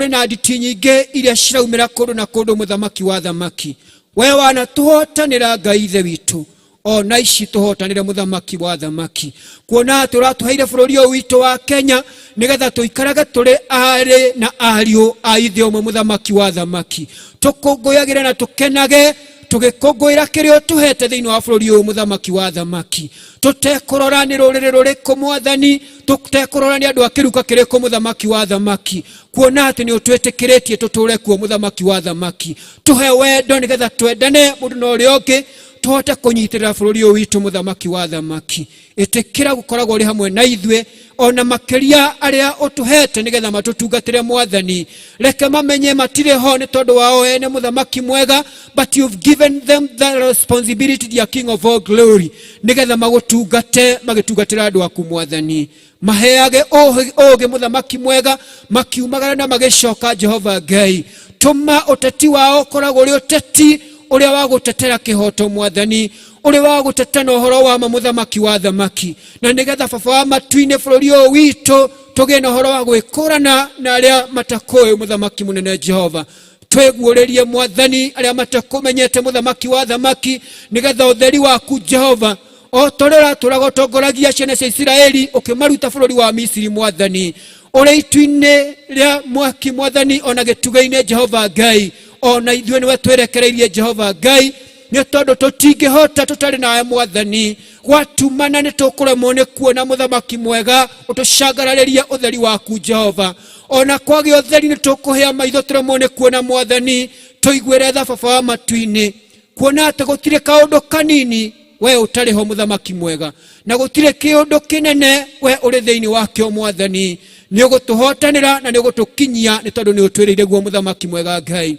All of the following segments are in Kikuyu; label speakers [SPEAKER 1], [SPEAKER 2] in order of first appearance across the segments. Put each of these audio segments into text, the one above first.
[SPEAKER 1] Kũrĩ na nditi nyingĩ iria ciraumĩra kũndũ na kũndũ, mũthamaki wa thamaki. We wanatũhotanĩra, Ngai Ithe witũ, ona ici tũhotanĩre, mũthamaki wa thamaki, kuona atĩ ũratũheire bũrũri ũyũ witũ wa Kenya nĩgetha tũikarage tũrĩ arĩ na ariũ a ithe ũmwe. Mũthamaki wa thamaki, tũkũngũyagĩre na tũkenage tũgĩkũngũĩra kĩrĩa ũtũhete thĩinĩ wa bũrũri ũyũ. Mũthamaki wa thamaki, tũtekũrora nĩ rũrĩrĩ rũrĩkũ, mwathani, tũtekũrora nĩ andũ a kĩruka kĩrĩkũ, mũthamaki wa thamaki, kuona atĩ nĩ ũtwĩtĩkĩrĩtie tũtũre kuo. Mũthamaki wa thamaki, tũhe wendo nĩgetha twendane mũndũ na ũrĩa ũngĩ, tũhote kũnyitĩrĩra bũrũri ũyũ witũ. Mũthamaki wa thamaki, ĩtĩkĩra gũkoragwo ũrĩ hamwe na ithuĩ, ona makĩria arĩa ũtũhete nĩgetha matũtungatĩre. Mwathani, reke mamenye matirĩ ho nĩ tondũ wao ene, mũthamaki mwega, but you've given them the responsibility, dear King of all glory, nĩgetha magũtungate magĩtungatĩra andũ aku. Mwathani, maheage ũũgĩ, mũthamaki mwega, makiumagara na magĩcoka. Jehova Ngai, tũma ũteti wao ũkoragwo ũrĩ ũteti ũrĩa wa gũtetera kĩhoto, mwathani, ũrĩ wa gũteta na ũhoro wa ma, mũthamaki wa thamaki, na nĩgetha, Baba wa matu-inĩ, bũrũri ũyũ witũ tũgĩe na ũhoro wa gwĩkũrana na arĩa matakũĩ. Mũthamaki mũnene Jehova, twĩguũrĩrie, mwathani, arĩa matakũmenyete, mũthamaki wa thamaki, nĩgetha ũtheri waku, Jehova, o ta ũrĩa ũratũraga ũtongoragia ciana cia Isiraeli ũkĩmaruta bũrũri wa Misiri, mwathani, ũrĩ itu-inĩ rĩa mwaki, mwathani, ona gĩtugĩ-inĩ, Jehova Ngai, ona ithuĩ nĩwe twĩrekereirie, Jehova Ngai, nĩ tondũ tũtingĩhota tũtarĩ nawe. Mwathani, gwatumana nĩ tũkũremwo nĩ kuona. Mũthamaki mwega, ũtũcangararĩrie ũtheri waku, Jehova. Ona kwagĩa ũtheri nĩ tũkũhĩa maitho tũremwo nĩ kuona. Mwathani, tũiguĩre tha, Baba wa matu-inĩ, kuona atĩ gũtirĩ kaũndũ kanini we ũtarĩ ho, mũthamaki mwega, na gũtirĩ kĩũndũ kĩnene we ũrĩ thĩinĩ wakĩo. Mwathani, nĩ ũgũtũhotanĩra na nĩ ũgũtũkinyia, nĩ tondũ nĩ ũtwĩrĩire guo. Mũthamaki mwega Ngai,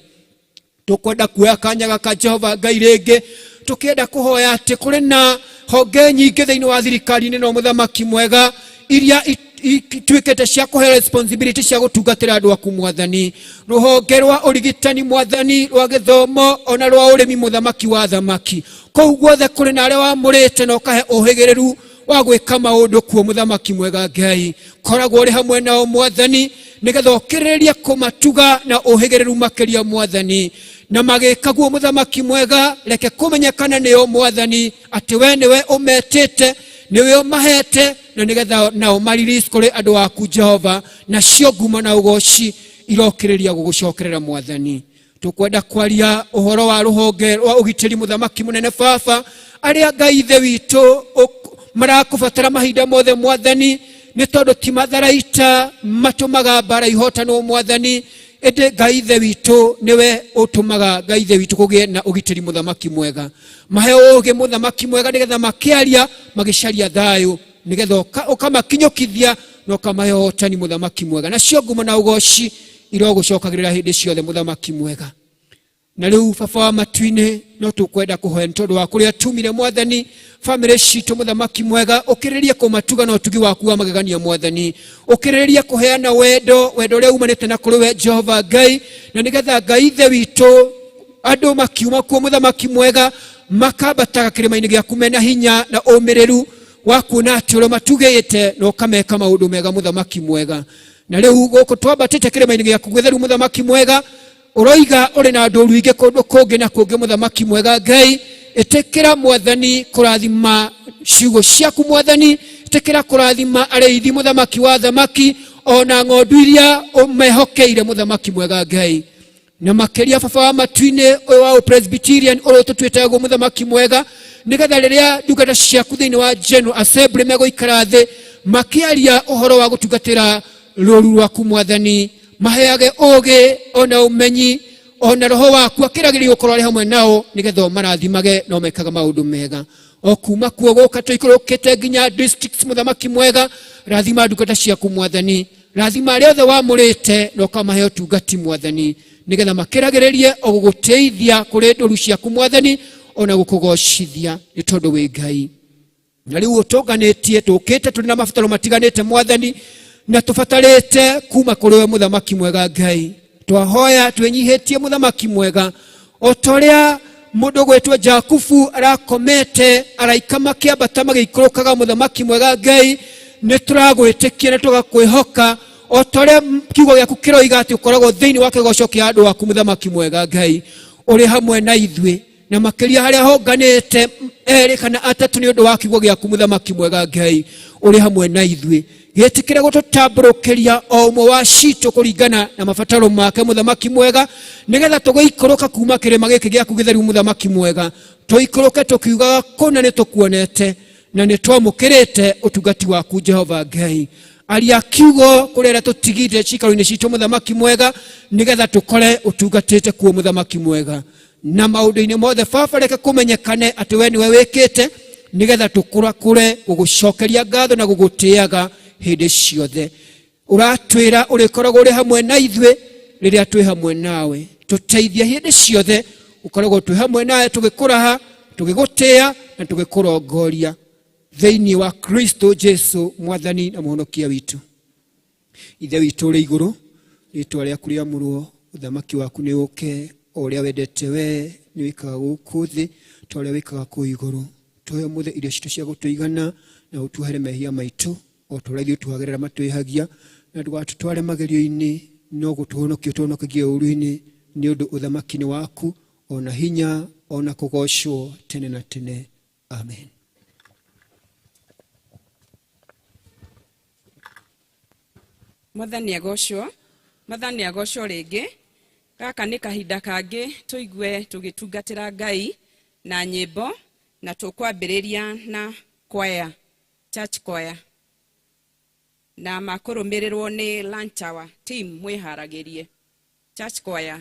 [SPEAKER 1] tũkwenda kuoya kanya gaka, Jehova Ngai, rĩngĩ tũkĩenda kũhoya atĩ kũrĩ na honge nyingĩ thĩinĩ wa thirikari-inĩ, no mũthamaki mwega, iria ituĩkĩte cia kũheo responsibility cia gũtungatĩra andũ aku. Mwathani, rũhonge rwa ũrigitani, mwathani, rwa gĩthomo, ona rwa ũrĩmi, mũthamaki wa thamaki, kũu guothe kũrĩ na arĩa wamũrĩte na ũkahe ũhĩgĩrĩru wa gwĩka maũndũ kuo. Mũthamaki mwega Ngai, koragwo ũrĩ hamwe nao, mwathani, nĩgetha ũkĩrĩrĩrie kũmatuga na ũhĩgĩrĩru makĩria, mwathani, na magĩka guo, mũthamaki mwega, reke kũmenyekana nĩo, mwathani, atĩ we nĩwe ũmetĩte, nĩwe ũmahete, na nĩgetha nao maririsi kũrĩ andũ aku, Jehova, nacio ngumo na ũgoci irokĩrĩria gũgũcokerera. Mwathani, tũkwenda kwaria ũhoro wa rũhonge rwa ũgitĩri. Mũthamaki mũnene baba, arĩa, Ngai Ithe witũ, marakũbatara mahinda mothe, mwathani, nĩ tondũ ti matharaita matũmaga mbara ihotanwo, mwathani, ĩndĩ, Ngai Ithe witũ, nĩwe ũtũmaga, Ngai Ithe witũ, kũgĩe na ũgitĩri. Mũthamaki mwega, mahe ũũgĩ, mũthamaki mwega, nĩgetha makĩaria magĩcaria thayũ, nĩgetha ũkamakinyũkithia na ũkamahe ũhotani. Mũthamaki mwega, nacio ngumo na ũgoci irogũcokagĩrĩra hĩndĩ ciothe, mũthamaki mwega. Na rĩu, Baba wa matu-inĩ, no tũkwenda kũhoya nĩ tondũ wa kũrĩa tumire, mwathani, bamĩrĩ citũ. Mũthamaki mwega, ũkĩrĩrĩrie kũmatuga na ũtugi waku wa magegania. Mwathani, ũkĩrĩrĩrie kũheana wendo, wendo ũrĩa umanĩte na kũrĩ we, Jehova Ngai, na nĩgetha, Ngai Ithe witũ, andũ makiuma kuo, mũthamaki mwega, makambataga kĩrĩma-inĩ gĩaku mena hinya na ũmĩrĩru wa kuona atĩ ũrĩa matugĩte na ũkameka maũndũ mega. Mũthamaki mwega, na rĩu gũkũ twambatĩte kĩrĩma-inĩ gĩaku gĩtheru, mũthamaki mwega, ũroiga ũrĩ na ndũru ingĩ kũndũ kũngĩ na kũngĩ. Mũthamaki mwega Ngai, ĩtĩkĩra, mwathani, kũrathima ciugo ciaku. Mwathani, ĩtĩkĩra kũrathima arĩithi, mũthamaki wa thamaki, ona ng'ondu iria ũmehokeire, mũthamaki mwega Ngai, na makĩria, Baba wa matu-inĩ, ũyũ wa Presbyterian ũrĩa ũtũtuĩte guo, mũthamaki mwega, nĩgetha rĩrĩa ndungata ciaku thĩinĩ wa General Assembly megũikara thĩ makĩaria ũhoro wa gũtungatĩra rũru rwaku, mwathani, maheage ũũgĩ ona ũmenyi, ona roho waku akĩragĩrĩria gũkorwo arĩ hamwe nao, nĩgetha ũmarathimage na ũmekaga maũndũ mega o kuma kuo gũka tũikũrũkĩte nginya districts. Mũthamaki mwega, rathima ndungata ciaku. Mwathani, rathima arĩa othe wamũrĩte na ũkamahe ũtungati, mwathani, nĩgetha makĩragĩrĩrie o gũgũtĩithia kũrĩ ndũru ciaku, mwathani, ona gũkũgocithia, nĩ tondũ wĩ Ngai. Na rĩu ũtũnganĩtie, tũkĩte tũrĩ na mabataro matiganĩte, mwathani, na tũbatarĩte kuma kũrĩ we. Mũthamaki mwega Ngai, twahoya twĩnyihĩtie, mũthamaki mwega, o ta ũrĩa mũndũ gwĩtwo Jakubu arakomete, araika makĩambata magĩikũrũkaga. Mũthamaki mwega Ngai, nĩ tũragwĩtĩkia na tũgakwĩhoka. O ta ũrĩa kiugo gĩaku kĩroiga atĩ ũkoragwo thĩinĩ wa kĩgoco kĩa andũ aku, mũthamaki mwega Ngai, ũrĩ hamwe na ithuĩ, na makĩria harĩa honganĩte erĩ kana atatũ nĩ ũndũ wa kiugo gĩaku, mũthamaki mwega Ngai, ũrĩ hamwe na ithuĩ. Gĩtĩkĩre gũtũtambũrũkĩria o ũmwe wa citũ kũringana na mabataro make, mũthamaki mwega, nĩgetha tũgĩikũrũka kuma kĩrĩma gĩkĩ gĩaku gĩtheru, mũthamaki mwega, tũikũrũke tũkiugaga kũna nĩ tũkuonete na nĩ twamũkĩrĩte ũtungati waku. Jehova Ngai, aria kiugo kũrĩ arĩa tũtigite ciikaro-inĩ citũ, mũthamaki mwega, nĩgetha tũkore ũtungatĩte kuo, mũthamaki mwega, na maũndũ-inĩ mothe. Baba, reke kũmenyekane atĩ we nĩwe wĩkĩte, nĩgetha tũkũrakũre gũgũcokeria ngatho na gũgũtĩaga hĩndĩ ciothe. Ũratwĩra ũrĩkoragwo ũrĩ hamwe na ithuĩ rĩrĩa twĩ hamwe nawe. Tũteithie hĩndĩ ciothe ũkoragwo twĩ hamwe nawe, tũgĩkũraha, tũgĩgũtĩa na tũgĩkũrongoria thĩinĩ wa Kristo Jesu, mwathani na mũhonokia witũ. Ithe witũ ũrĩ igũrũ, rĩtwa rĩaku rĩamũrwo, ũthamaki waku nĩ ũke, o ũrĩa wendete we nĩ wĩkaga gũkũ thĩ ta ũrĩa wĩkaga kũu igũrũ. Tũhe ũmũthĩ irio citũ cia gũtũigana, na ũtuohere mehia maitũ o ta ũrĩa ithuĩ tuohagĩrĩra matwĩhagia, na ndũgatũtware magerio-inĩ, no gũtũhonokia ũtũhonokagie ũũru-inĩ, nĩ ũndũ ũthamaki nĩ waku, o na hinya, o na kũgoocwo tene na tene. Amen.
[SPEAKER 2] Mwathani agocwo, mwathani agocwo rĩngĩ. Gaka nĩ kahinda kangĩ tũigue tũgĩtungatĩra Ngai na nyĩmbo, na tũkwambĩrĩria na choir, church choir, na makũrũmĩrĩrwo nĩ lunch hour team. Mwĩharagĩrie, church choir.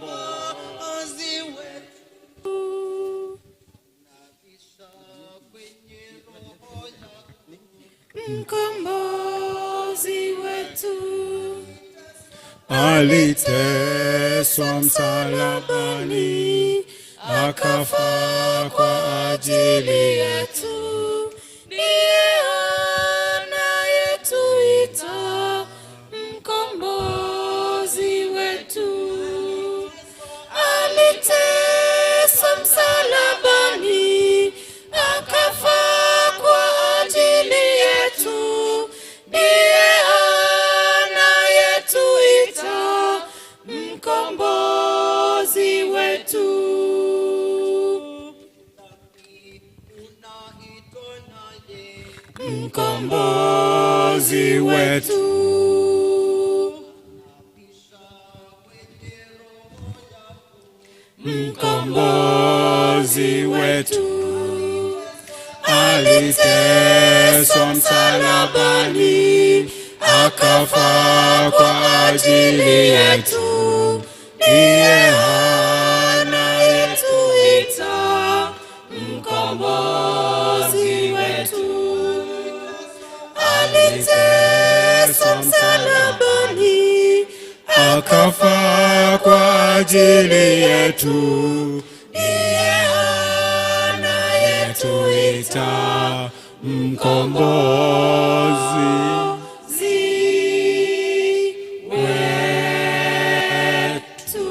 [SPEAKER 3] Mkombozi wetu
[SPEAKER 4] Mkombozi wetu.
[SPEAKER 5] Aliteswa msalabani, akafa kwa ajili
[SPEAKER 4] yetu. Ndiye anayetuita mkombozi wetu. Aliteswa msalabani, akafa kwa ajili yetu. Ndiye anayetuita mkombozi wetu.
[SPEAKER 5] Mkombozi wetu. Mkombozi wetu aliteswa msalabani, akafa kwa ajili yetu. Ndiye
[SPEAKER 4] anayetuita mkombozi wetu. Aliteswa msalabani,
[SPEAKER 5] akafa kwa ajili yetu.
[SPEAKER 4] Ndiye
[SPEAKER 5] anayetuita mkombozi
[SPEAKER 4] zi wetu.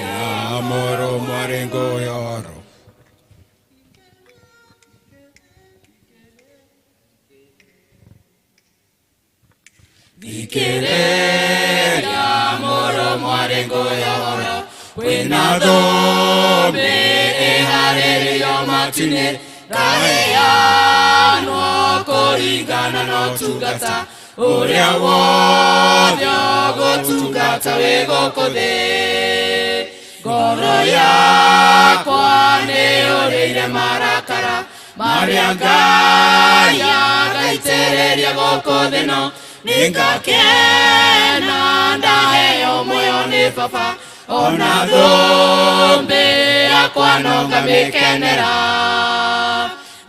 [SPEAKER 5] Namoro mwarengo yoro. Thikĩrĩria mũrũ mwarĩ ngũyoro, kwĩna thũmbĩ ĩharĩrĩrio matu-inĩ, ngaheanwo kũringana na ũtungata. Ũrĩa wothe ũgũtungata wĩ gũkũ thĩ. Ngoro yakwa nĩyũrĩire marakara marĩa Ngai agaitĩrĩria gũkũ thĩ no. Nĩngakena ndaheo muoyo nĩ Baba, ona thũmbĩ yakwa no ngamĩkenera.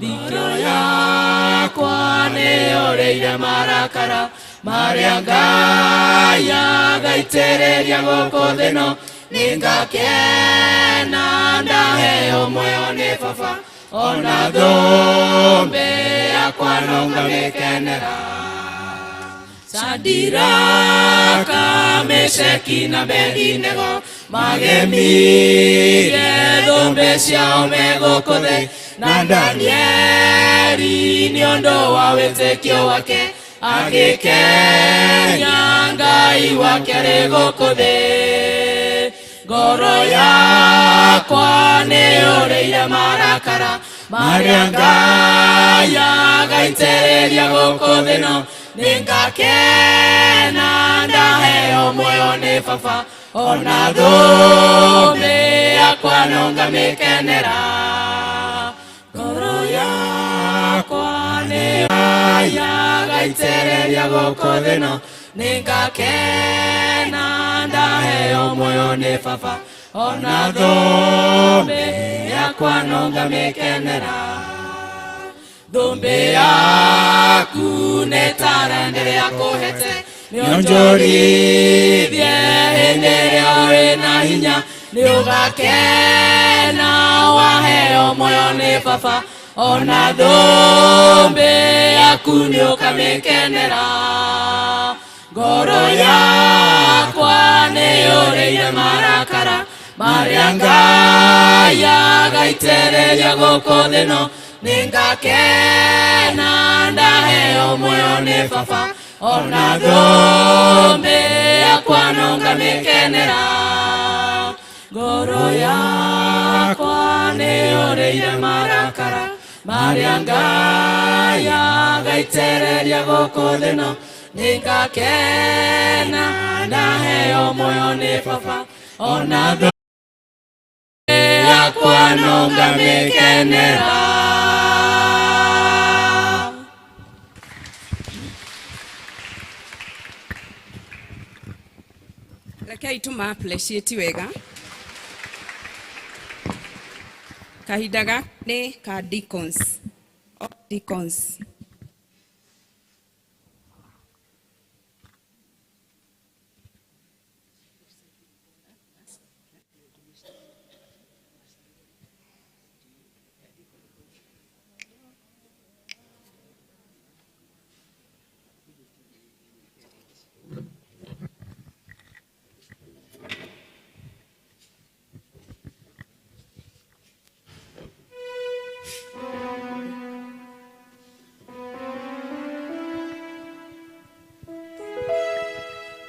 [SPEAKER 5] Ngoro yakwa nĩyũrĩire marakara marĩa Ngai agaitĩrĩria gũkũ thĩ no. Nĩngakena ndaheo muoyo nĩ Baba, ona thũmbĩ yakwa no ngamĩkenera. Sadiraka, Mesheki na Abedinego magemirie thũmbĩ ciao me gũkũ thĩ, na Danieli nĩ ũndũ wa wĩtĩkio wake agĩkenia Ngai wake arĩ gũkũ thĩ. Ngoro yakwa nĩyũrĩire marakara marĩa Ngai agaitĩrĩria gũkũ thĩ no. Nĩngakena ndaheo muoyo nĩ Baba, ona thũmbĩ yakwa no ngamĩkenera. Ngoro yakwa nĩyagaitĩrĩria gũkũ thĩ no. Nĩngakena ndaheo muoyo nĩ Baba, ona thũmbĩ yakwa no ngamĩkenera. Thũmbĩ yaku nĩ taranda ĩrĩa kũhete, nĩũnjũrithie hĩndĩ ĩrĩa wĩna hinya. Nĩũgakena waheo muoyo nĩ Baba, ona thũmbĩ yaku nĩũkamĩkenera. Ngoro yakwa nĩyũrĩire marakara marĩa Ngai agaitĩrĩria gũkũ thĩ no. Nĩngakena ndaheo muoyo nĩ Baba, ona thũmbĩ yakwa no ngamĩkenera. Ngoro yakwa nĩyũrĩire marakara marĩa Ngai agaitĩrĩria gũkũ thĩ no. Nĩngakena ndaheo muoyo nĩ Baba, ona thũmbĩ yakwa no ngamĩkenera.
[SPEAKER 2] Rekei tũma appreciate wega. Kahinda gaka nĩ ka deacons. All deacons.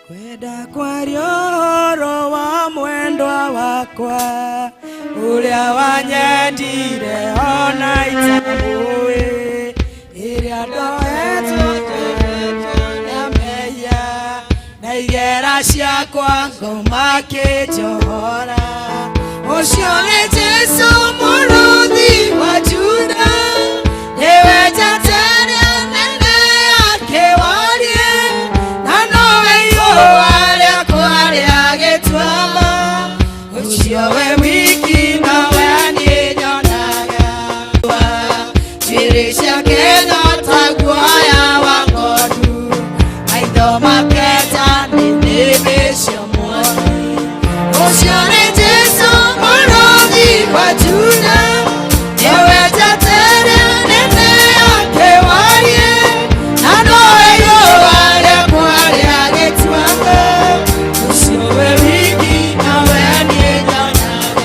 [SPEAKER 3] Kwenda kwaria ũhoro wa mwendwa wakwa ũrĩa wanyendire ona itamũĩ, ĩrĩa ndoetwo na mehia na igera ciakwa ngoma kĩnjohora. Ũcio nĩ Jesũ mũrũthi wa Juda, nĩwe njata ĩrĩa nene ya kĩwarie, na nowe igũrũ rĩakwa rĩa gĩtuamba. Ũcio we wiki nowe niĩ nyonaga. Njuĩrĩ ciake no ta guoya wa ng'ondu, maitho make ta nĩnĩmbĩ cia mwaki. Ũcio nĩ Jesũ mũrũthi wa Juda, nĩwe njata ĩrĩa nene ya kĩwarie, na nowe igũrũ rĩakwa rĩa gĩtuamba. Ũcio we wiki nowe niĩ nyonaga.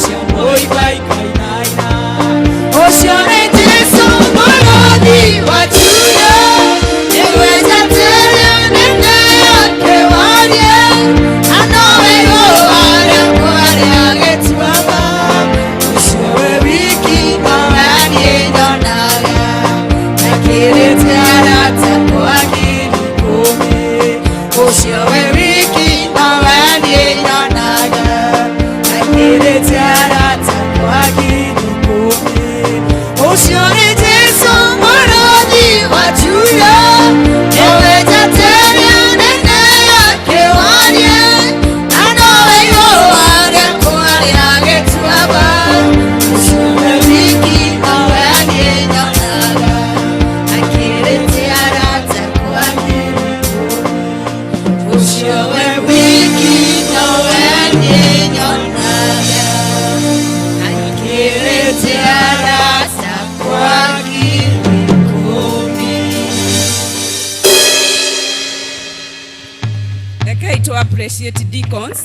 [SPEAKER 3] cia mũigua ikainaina. Ũcio nĩ Jesũ mũrũthi wa Juda, nĩwe njatĩrĩ nene yake warie, na nowe igũa rĩakwa rĩa gĩtuamba. Ũcio we wiki nowe niĩ nyonaga, akĩrĩte arata akwa 10,000. Ũcio we wiki nowe niĩ nyonaga, akĩrĩte arata akwa 10,000. Ũcio nĩ Jesũ mũrũthi wa Juda, nĩwe njatĩrĩ nene yake warie, na nowe igũa rĩakwa rĩa gĩtuamba. Ũcio we wiki nowe niĩ nyonaga, akĩrĩte arata akwa 10,000. Ũcio we wiki nowe niĩ nyonaga, akĩrĩte arata akwa 10,000.
[SPEAKER 2] Rekei to appreciate deacons.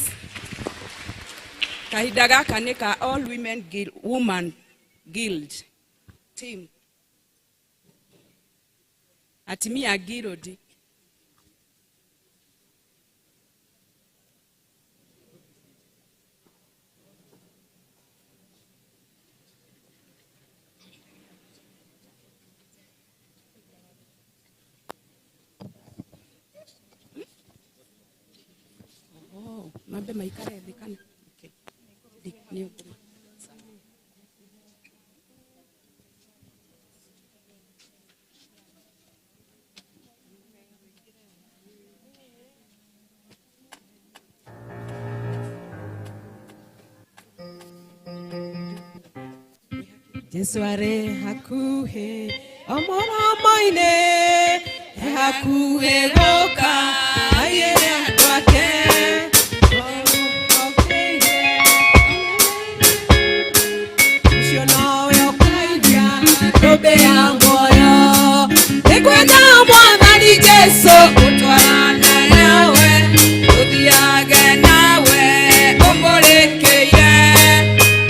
[SPEAKER 2] Kahinda gaka nĩ ka All Women Guild, Woman Guild team. Atimia a guild. Oh, mambe maikare thĩ kana? Okay. Nĩ ũguo.
[SPEAKER 3] Jesu arĩ hakuhĩ o mũromo-inĩ, e hakuhĩ gũka aiyĩre andũ ake. Ũcio nowe ũkairia thũmbĩ ya muoyo. Nĩngwenda Mwathani Jesũ gũtwarana nawe,
[SPEAKER 2] Tũthiage nawe ũmũrĩkĩire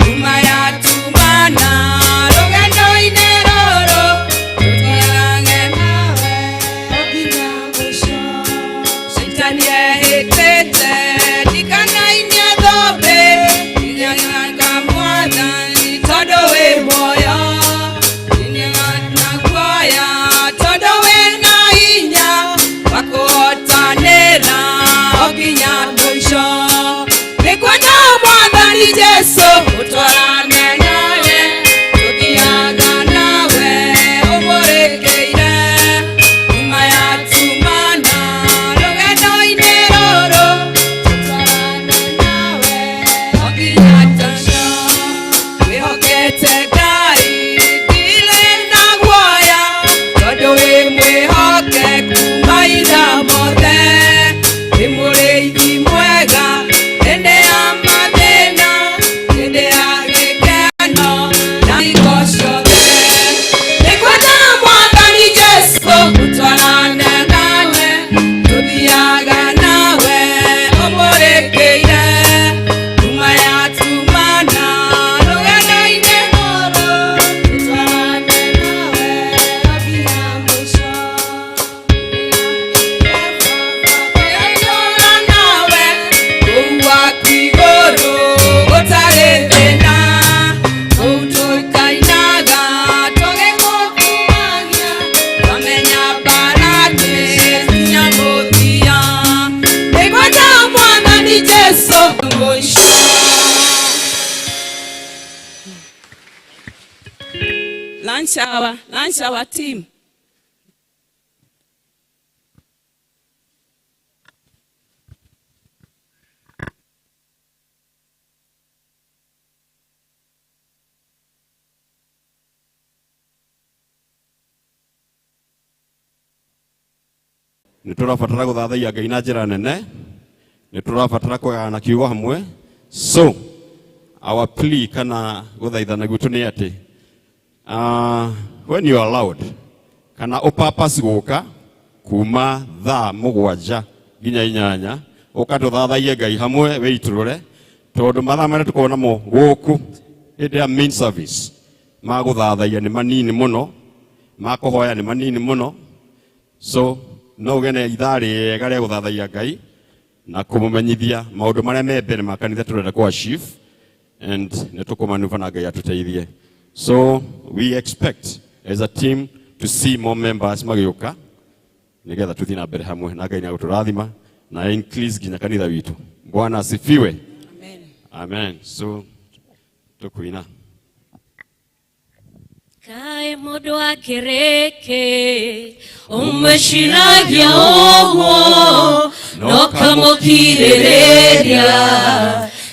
[SPEAKER 2] Tuma ya tumana rũgendo-inĩ rũrũ tũthiage nawe
[SPEAKER 3] nginya mũico.
[SPEAKER 2] Shaitani ehĩtĩte ndikanainie thũmbĩ nginyaga Mwathani tondũ wĩ muoyo na guoya tondũ wĩna hinya wa kũhotanĩra o nginya mũico. Nĩngwenda Mwathani Jesũ ũtwarane nawe tũthiaga nawe ũmũrĩkĩire Tuma ya tumana rũgendo-inĩ rũrũ tũtwarane nawe o nginya mũico. Wĩhokete Ngai ndirĩ na guoya tondũ wĩ mwĩhokeku maitha mothe. Wĩ mũrĩithi mwega hĩndĩ ya mathĩna, hĩndĩ ya gĩkeno na hingo ciothe. Nĩngwenda Mwathani Jesũ gũtwarana nawe, tũthiaga nawe ũmũrĩkĩire Tuma ya tumana rũgendo-inĩ rũrũ tũtwarane nawe o nginya mũico. Tũra nawe kũu gwaku igũrũ gũtarĩ thĩna, kũu tũkainaga tũgĩgũkumagia, twamenya mbaara nginya mũthia. Nĩngwenda Mwathani Jesũ mũico. Lunch hour team.
[SPEAKER 6] Nä tå rabatara gå thathaiya Ngai na njä ra nene, nä tå rabatara kũgayana kiugo hamwe. So our plea kana gũthaithana gwitũ nĩ atĩ when you are allowed kana ũpapas gũka kuma thaa 7 nginya 8 ũka tũthathaiye Ngai hamwe wĩitũrũre. Tondu mathaa marĩa tũkoragwo namo gũkũ hĩndĩ ya main service ma gũthathaiya nĩ manini mũno, ma kũhoya nĩ manini mũno. So no ũgĩe na ithaa rĩega rĩa gũthathaiya Ngai na kũmũmenyithia maũndũ marĩa me mbere ma kanitha tũrenda kũ achieve, and nĩ tũkũmanuba na Ngai atũteithie. So we expect as a team to see more members magĩũka nĩgetha tũthiĩ na mbere hamwe na Ngai nĩ agũtũrathima na increase nginya kanitha witũ. Bwana asifiwe.
[SPEAKER 2] Amen.
[SPEAKER 6] Amen. So tukuina.
[SPEAKER 7] Kaĩ mũndũ akĩrĩkĩ ũmwĩciragia ũguo no kamũkirĩrĩria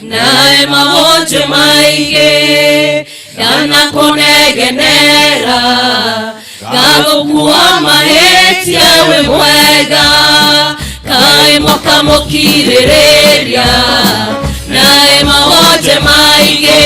[SPEAKER 7] nae mawonje maingĩ ndanakũnegenera ngagũkua mahĩtia wĩ mwega kaĩ mũkamũkirĩrĩria nae mawonje maingĩ.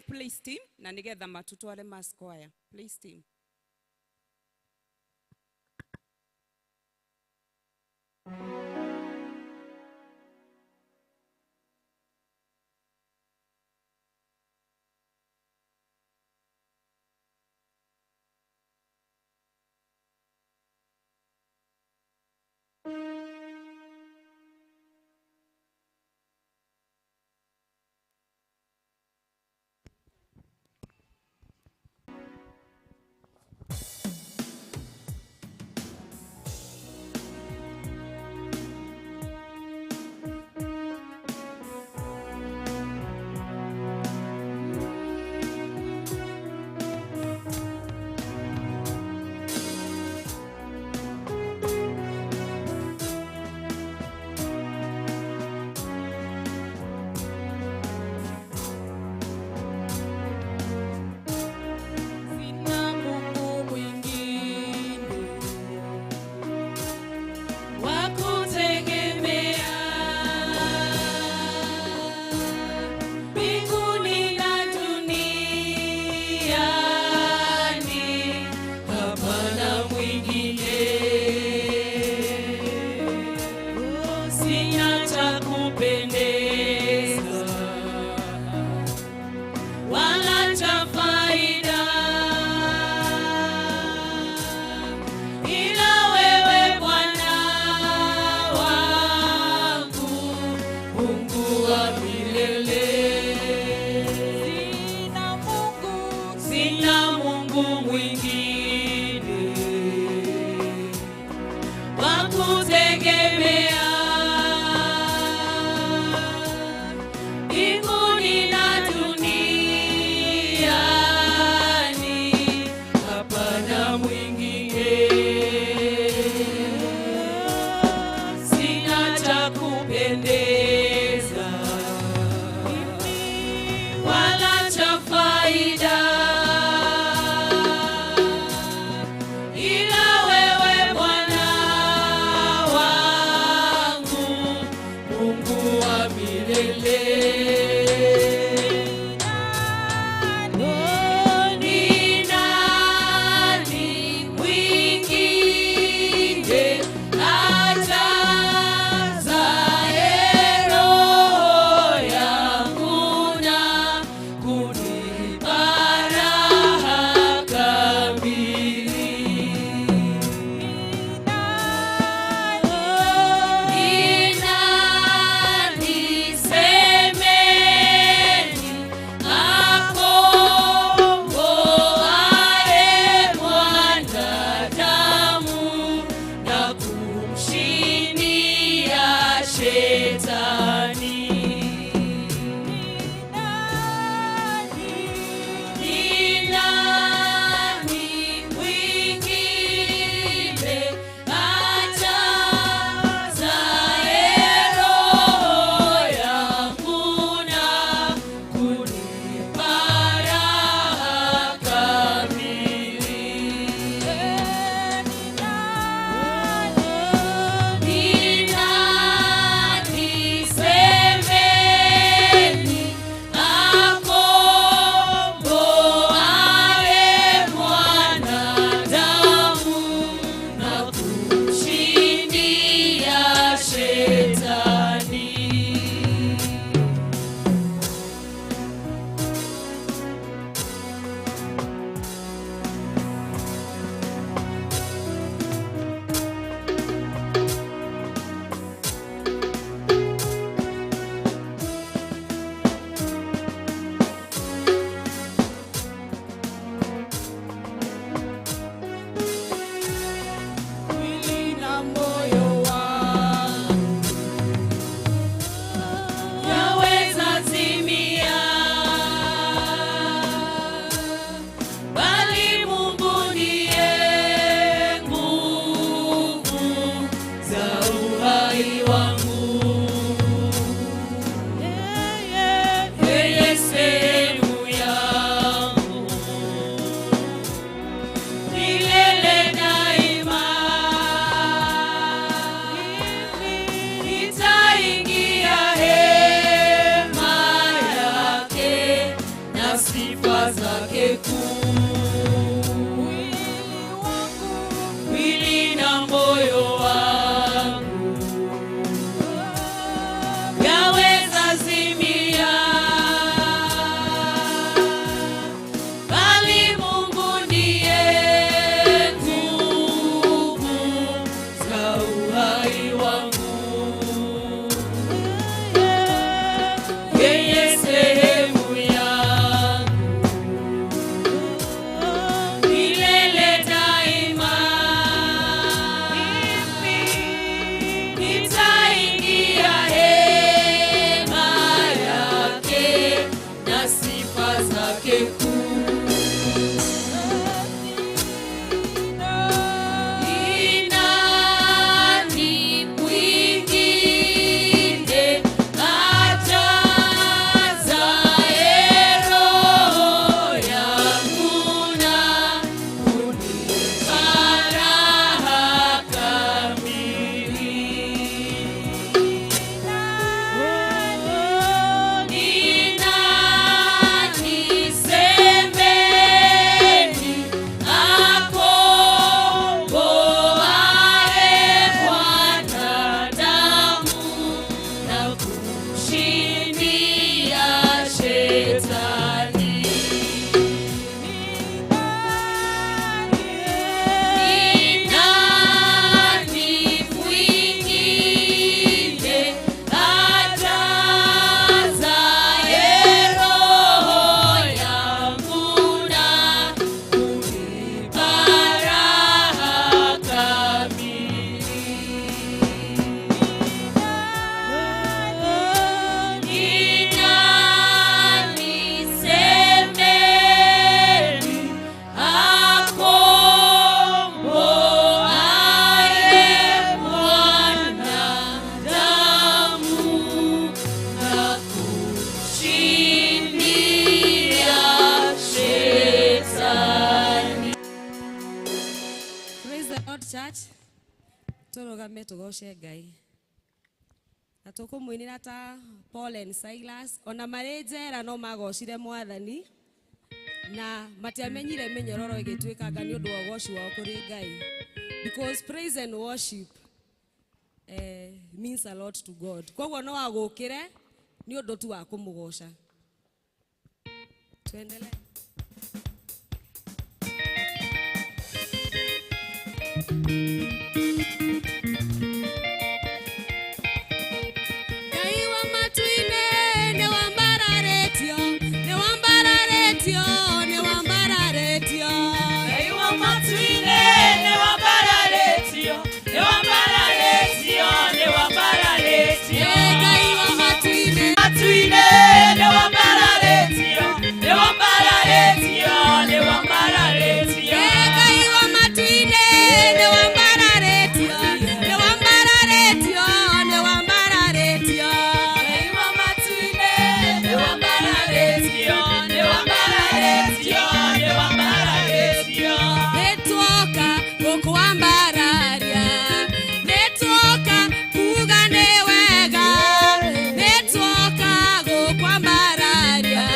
[SPEAKER 2] Praise team na nigetha matutware mass choir. Praise team.
[SPEAKER 3] Lord, church. Tũrũgame tũgoce Ngai. Na tũkũmũinĩra ta Paul and Silas, ona marĩ njera no magocire Mwathani na matiamenyire mĩnyororo ĩgĩtuĩkanga nĩ ũndũ wa ũgoci wao kũrĩ Ngai. Because praise and worship means a lot to God. Koguo no agũkĩre nĩ ũndũ tu wa kũmũgoca. Tuendelee. Ngai wa matu-inĩ nĩ wambararetio, nĩ wambararetio, nĩ wambararetio.
[SPEAKER 5] Ngai wa matu-inĩ nĩ wambararetio, nĩ wambararetio, nĩ wambararetio.
[SPEAKER 3] Ngai wa matu-inĩ,
[SPEAKER 5] Matu-inĩ nĩ wambararetio, nĩ wambararetio, nĩ wambararetio.
[SPEAKER 3] Ngai wa matu-inĩ nĩ wambararetio, nĩ wambararetio, nĩ wambararetio.
[SPEAKER 5] Ngai wa matu-inĩ nĩ wambararetio, nĩ wambararetio, nĩ wambararetio.
[SPEAKER 3] Nĩtuoka gũkwambararia, nĩtuoka kuga nĩ wega, nĩtuoka gũkwambararia,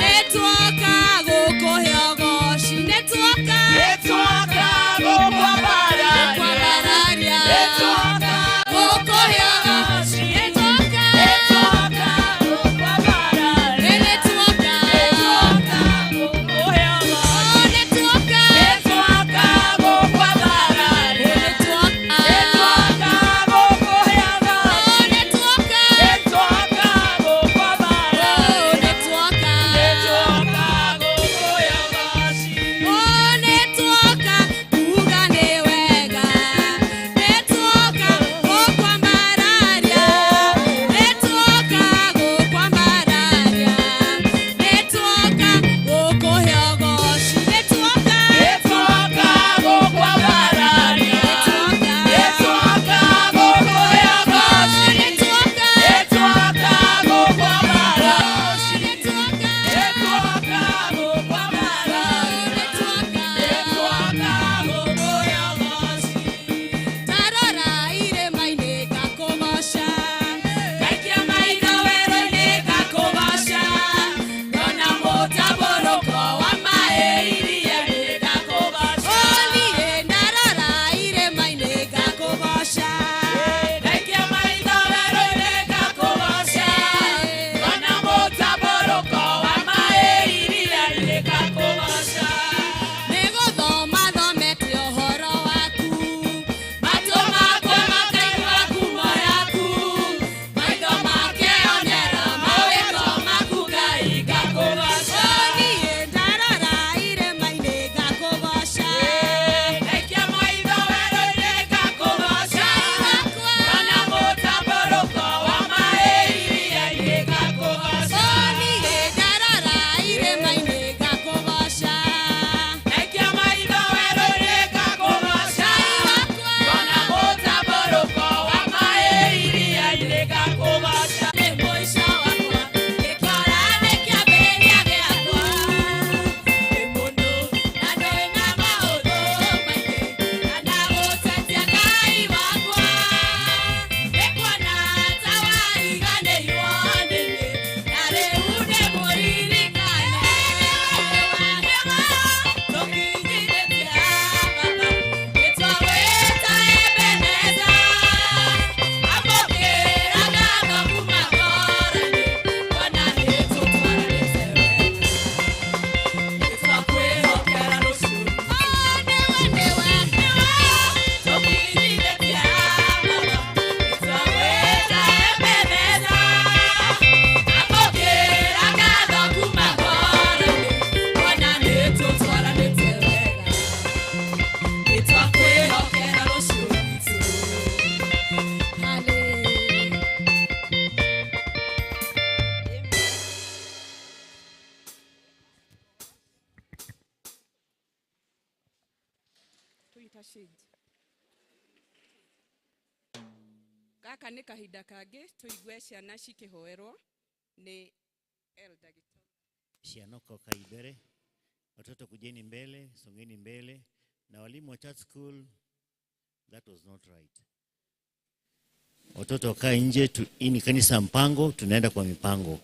[SPEAKER 3] nĩtuoka gũkũhe ũgoci, nĩtuoka
[SPEAKER 5] Nĩtuoka gũkwambararia,
[SPEAKER 3] gũkwambararia,
[SPEAKER 5] nĩtuoka
[SPEAKER 3] gũkũhe ũgoci, nĩtuoka,
[SPEAKER 5] nĩtuoka gũkwambararia,
[SPEAKER 3] nĩtuoka,
[SPEAKER 5] nĩtuoka gũkũhe ũgoci.
[SPEAKER 3] oh nĩtuoka,
[SPEAKER 5] Nĩtuoka gũkwambararia,
[SPEAKER 3] nĩtuoka,
[SPEAKER 5] nĩtuoka gũkũhe
[SPEAKER 3] oh
[SPEAKER 5] ũgoci.
[SPEAKER 3] nĩtuoka,
[SPEAKER 5] Nĩtuoka gũkwambararia,
[SPEAKER 3] oh nĩtuoka.
[SPEAKER 5] nĩtuoka gũkũhe ũgoci.
[SPEAKER 3] Oh, nĩtuoka kuga nĩ wega, nĩtuoka gũkwambararia, nĩtuoka gũkwambararia, nĩtuoka gũkũhe ũgoci, nĩtuoka,
[SPEAKER 5] Nĩtuoka gũkwambararia,
[SPEAKER 3] nĩtuoka,
[SPEAKER 5] nĩtuoka gũkũhe ũgoci.
[SPEAKER 3] nĩtuoka,
[SPEAKER 5] Nĩtuoka gũkwambararia,
[SPEAKER 3] nĩtuoka,
[SPEAKER 5] nĩtuoka gũkwambararia,
[SPEAKER 3] nĩtuoka.
[SPEAKER 5] nĩtuoka gũkũhe ũgoci.
[SPEAKER 3] Ndarora irĩma-inĩ ngakũgoca,
[SPEAKER 5] Ngaikia maitho werũ-inĩ ngakũgoca, ngona mũtambũrũko wa maĩ iria-inĩ ngakũgoca.
[SPEAKER 3] oh niĩ ndarora irĩma-inĩ ngakũgoca.
[SPEAKER 5] Ngaikia maitho werũ-inĩ ngakũgoca, ngona mũtambũrũko wa maĩ iria-inĩ ngakũgoca.
[SPEAKER 3] Nĩgũthoma thomete ũhoro waku,
[SPEAKER 5] Matũ makwa makaigua ngumo yaku, maitho makeonera mawĩko maku Ngai ngakũgoca.
[SPEAKER 3] oh niĩ ndarora irĩma-inĩ ngakũgoca.
[SPEAKER 5] Ngaikia maitho werũ-inĩ ngakũgoca,
[SPEAKER 3] Ngai wakwa,
[SPEAKER 5] ngona mũtambũrũko wa maĩ iria-inĩ ngakũgoca.
[SPEAKER 3] oh niĩ ndarora irĩma-inĩ ngakũgoca.
[SPEAKER 5] Ngaikia maitho werũ-inĩ ngakũgoca,
[SPEAKER 3] Ngai wakwa,
[SPEAKER 5] ngona mũtambũrũko wa maĩ iria-inĩ ngakũgoca.
[SPEAKER 3] nĩ mũico wakwa, gĩkora nĩ kĩambĩrĩria gĩakwa.
[SPEAKER 5] Ndĩ mũndũ na ndũrĩ na maũndũ maingĩ, na ndagũtetia Ngai wakwa. Nĩkuona ta wariganĩirwo nĩ niĩ, na rĩu ndĩmũririkane. Tũkinyithĩtie Baba, nĩtwagwĩta Ebeneza. Amũkĩra ngatho kuuma ngoro-inĩ, kuona nĩtũtwaranĩte wega. Nĩtwakwĩhokera rũciũ
[SPEAKER 3] Oh nĩwe, nĩwe, nĩwe.
[SPEAKER 5] tũkinyithĩtie Baba, nĩtwagwĩta Ebeneza. Amũkĩra ngatho kuuma ngoro-inĩ, kuona nĩtũtwaranĩte wega. Nĩtwakwĩhokera rũciũ rwitũ.
[SPEAKER 3] Hallelujah.
[SPEAKER 2] To intercede. Gaka nĩ kahinda kangĩ tũigue ciana cikĩhoerwo nĩ Elder Gĩtonga.
[SPEAKER 8] Ciana kai mbere, watoto kujeni mbele, songeni mbele, na walimu wa church school That was not right. Watoto wakae nje tu, hii ni kanisa mpango, tunaenda kwa mipango.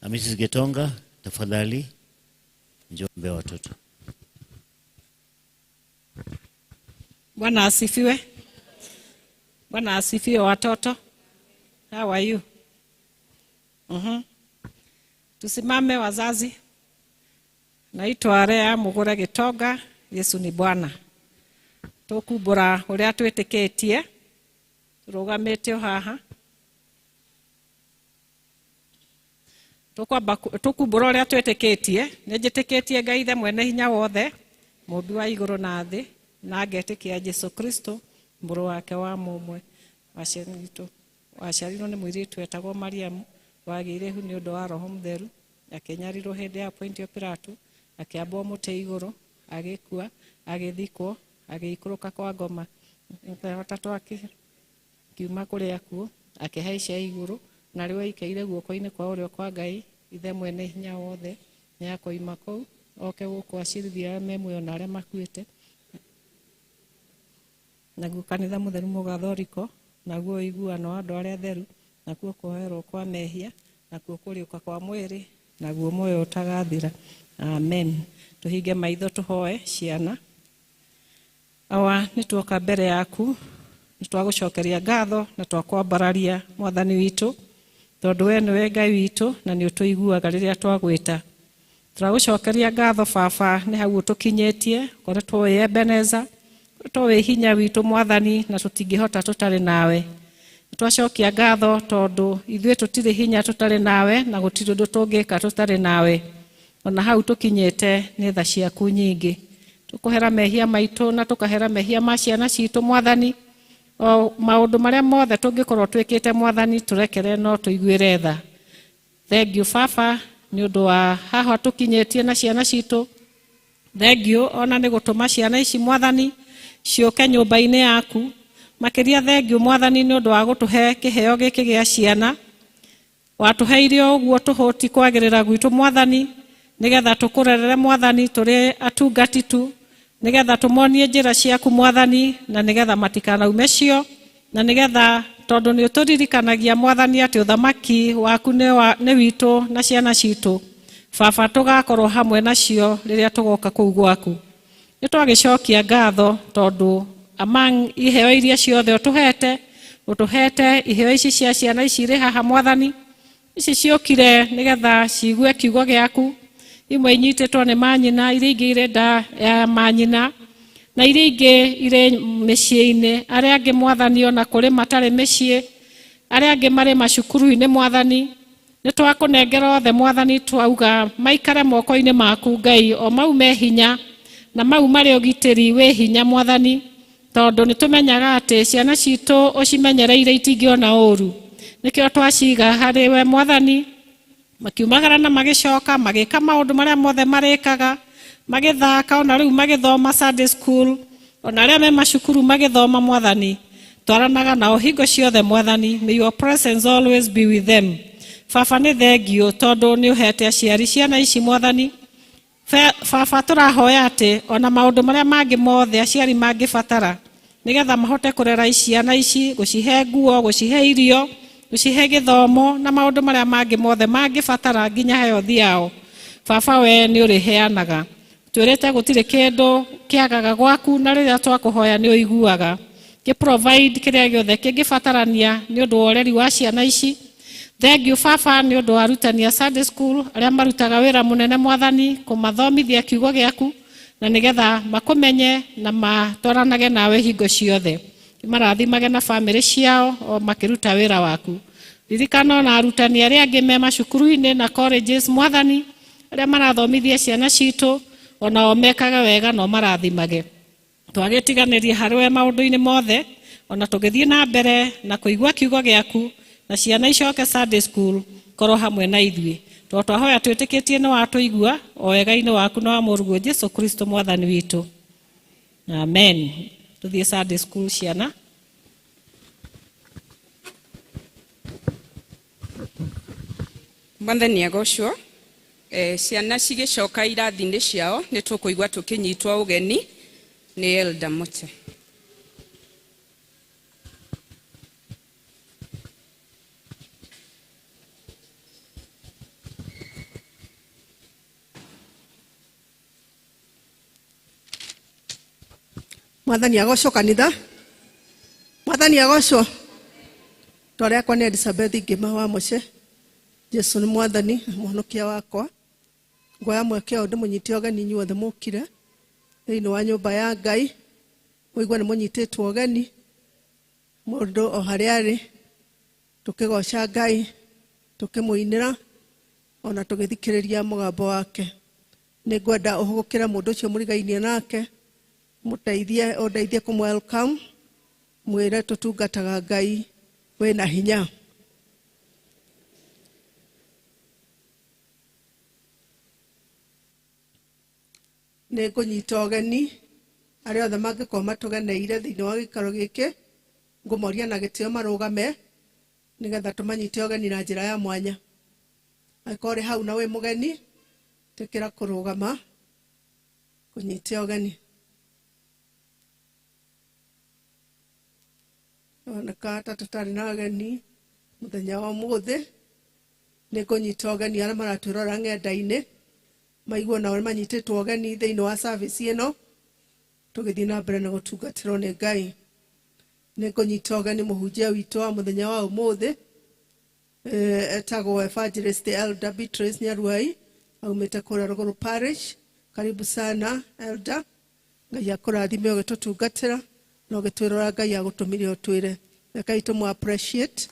[SPEAKER 8] Na Mrs. Getonga, tafadhali njoo ombea watoto.
[SPEAKER 9] Bwana asifiwe. Bwana asifiwe watoto. How are you? Tusimame wazazi. Naitwa Rea Mugure Gitonga. Yesu ni Bwana. Tukumbura uria twitikitie turugamite o haha. Tukwamba tukumbura uria twitikitie. Nĩnjĩtĩkĩtie Ngai Ithe mwene hinya wothe, mũmbi wa igũrũ na thĩ, na ngetĩkia Jesu Kristo mũrũ wake wa mũmwe waciarirwo nĩ mũirĩtu wetagwo Mariamu, wagĩire ihu nĩ ũndũ wa Roho Mũtheru, akĩnyarirwo hĩndĩ ya Pontio Pilato, akĩambwo mũtĩ igũrũ, agĩkua, agĩthikwo, agĩikũrũka kwa ngoma. Gatatũ akiuma kũrĩa akuũ, akĩhaica igũrũ, na rĩu aikaire guoko-inĩ kwa ũrĩo kwa Ngai Ithe mwene hinya wothe. Nĩakoima kũu oke gũkũ acirithie arĩa me muoyo na arĩa makuĩte. Naguo kanitha mũtheru mũgathoriko, naguo ũiguano wa andũ arĩa atheru, nakuo kuoherwo kwa mehia, nakuo kũriũka kwa mwĩrĩ, naguo muoyo ũtagathira. Amen. Tũhinge maitho tũhoe ciana. Awa, nĩtuoka mbere yaku, nĩtwagũcokeria ngatho na twakwambararia Mwathani witũ, tondũ we nĩwe Ngai witũ na nĩ ũtũiguaga rĩrĩa twagwĩta. Tũragũcokeria ngatho baba nĩ hau ũtũkinyĩtie, ũkoretwo wĩ Ebeneza, ũkoretwo wĩ hinya witũ Mwathani, na tũtingĩhota tũtarĩ nawe. Twacokia ngatho tondũ ithuĩ tũtirĩ hinya tũtarĩ nawe, na gũtirĩ ũndũ tũngĩka tũtarĩ nawe. Ona hau tũkinyĩte nĩ tha ciaku nyingĩ. Tũkũhera mehia maitũ na tũkahera mehia ma ciana citũ Mwathani. O maũndũ marĩa mothe tũngĩkorwo twĩkĩte Mwathani, tũrekere no tũiguĩre tha. Thank you baba nĩ ũndũ wa haha tũkinyĩtie na ciana citũ. Thank you ona nĩ gũtũma ciana ici Mwathani ciũke nyũmba-inĩ yaku. Makĩria thank you Mwathani nĩ ũndũ wa gũtũhe kĩheo gĩkĩ gĩa ciana. Watũheire ũguo tũhũti kwagĩrĩra gwitũ Mwathani, nĩgetha tũkũrerere Mwathani tũrĩ atungati tu, nĩgetha tũmonie njĩra ciaku Mwathani, na nĩgetha matikanaume cio, na nĩgetha tondũ nĩ ũtũririkanagia Mwathani atĩ ũthamaki waku nĩ witũ na ciana citũ. Baba tũgakorwo hamwe nacio rĩrĩa tũgoka kũu gwaku. Nĩ twagĩcokia ngatho tondũ among iheo iria ciothe ũtũhete, ũtũhete iheo ici cia ciana ici irĩ haha Mwathani. Ici ciũkire nĩgetha ciigue kiugo gĩaku. Imwe inyitĩtwo nĩ manyina, iria ingĩ irĩ nda ya manyina, na iria ingĩ irĩ mĩciĩ-inĩ. Arĩa angĩ Mwathani ona kũrĩ matarĩ mĩciĩ, arĩa angĩ marĩ macukuru-inĩ Mwathani. Nĩ twakũnengera othe Mwathani, twauga maikare moko-inĩ maku Ngai, o mau me hinya na mau marĩ ũgitĩri wĩ hinya Mwathani, tondũ nĩ tũmenyaga atĩ ciana citũ ũcimenyereire itingĩona ũru. Nĩkĩo twaciga harĩ we Mwathani, makiumagara na magĩcoka magĩka maũndũ marĩa mothe marĩkaga, magĩthaka ona rĩu magĩthoma Sunday school, ona arĩa me macukuru magĩthoma Mwathani. Twaranaga nao hingo ciothe Mwathani. May your presence always be with them. Baba nĩ thengiũ tondũ nĩ ũhete aciari ciana ici Mwathani. Baba tũrahoya atĩ ona maũndũ marĩa mangĩ mothe aciari mangĩbatara nĩgetha mahote kũrera ciana ici, gũcihe nguo, gũcihe irio, gũcihe gĩthomo na maũndũ marĩa mangĩ mothe mangĩbatara nginya health yao. Baba we nĩ ũrĩheanaga. Twĩrĩte gũtirĩ kĩndũ kĩagaga gwaku, na rĩrĩa twakũhoya nĩ ũiguaga. Kĩ provide kĩrĩa gĩothe kĩngĩbatarania nĩ ũndũ wa ũreri wa ciana ici. Thank you baba nĩ ũndũ wa arutani a Sunday school arĩa marutaga wĩra mũnene Mwathani kũmathomithia kiugo gĩaku, na nĩgetha makũmenye na matwaranage nawe hingo ciothe. Marathimage na bamĩrĩ ciao o makĩruta wĩra waku. Ririkana ona arutani arĩa angĩ me macukuru-inĩ na colleges Mwathani, arĩa marathomithia ciana citũ, onao mekage wega na marathimage. Twagĩtiganĩria harĩ we maũndũ-inĩ mothe, ona tũgĩthiĩ na mbere na kũigua kiugo gĩaku, na ciana icoke Sunday school, korwo hamwe na ithuĩ. Tondũ twahoya twĩtĩkĩtie nĩ watũigua, o wega-inĩ waku na wa mũrũguo Jesu Kristo Mwathani witũ. Amen. Tũthiĩ Sunday school ciana.
[SPEAKER 2] Mwathani agocwo. Ciana cigĩcoka irathi-inĩ ciao nĩ tũkũigua tũkĩnyitwo ũgeni nĩ Elder Mote.
[SPEAKER 10] Mwathani agocwo kanitha. Mwathani agocwo. Rĩtwa rĩakwa nĩ Elizabeth Ngĩma wa Mũce. Jesu nĩ mwathani na mũhonokia wakwa. Nguoya mweke ũyũ ndĩmũnyite ũgeni inyuothe mũkire thĩinĩ wa nyũmba ya Ngai. Mũigue nĩ mũnyitĩtwo ũgeni mũndũ o harĩa arĩ, tũkĩgoca Ngai, tũkĩmũinĩra ona tũgĩthikĩrĩria mũgambo wake. Nĩ ngwenda ũhũgũkĩre mũndũ ũcio mũrigainie nake, mũteithie, ũndeithie kũmũ welcome, mwĩre tũtungataga Ngai wĩna hinya. Nĩ ngũnyita ũgeni arĩa othe mangĩkorwo matũgeneire thĩinĩ wa gĩikaro gĩkĩ, ngũmoria na gĩtĩo marũgame nĩgetha tũmanyite ũgeni na njĩra ya mwanya. Angĩkorwo ũrĩ hau na wĩ mũgeni, tĩkĩra kũrũgama kũnyite ũgeni. Oneka ta tũtarĩ na ageni mũthenya wa ũmũthĩ. Nĩ ngũnyita ũgeni arĩa maratwĩrora ng'enda-inĩ, maigue nao nĩ manyitĩtwo ũgeni thĩinĩ wa service ĩno, tũgĩthiĩ na mbere na gũtungatĩrwo nĩ Ngai. Nĩ ngũnyita ũgeni mũhunjia witũ wa mũthenya wa ũmũthĩ, etagwo Evangelist Elder Beatrice Nyaruai, aumĩte kũrĩa Rũgũrũ Parish. Karibu sana Elder. Ngai akũrathime ũgĩtũtungatĩra na ũgĩtwĩrora Ngai agũtũmire ũtwĩre. Rekei tũmũ appreciate.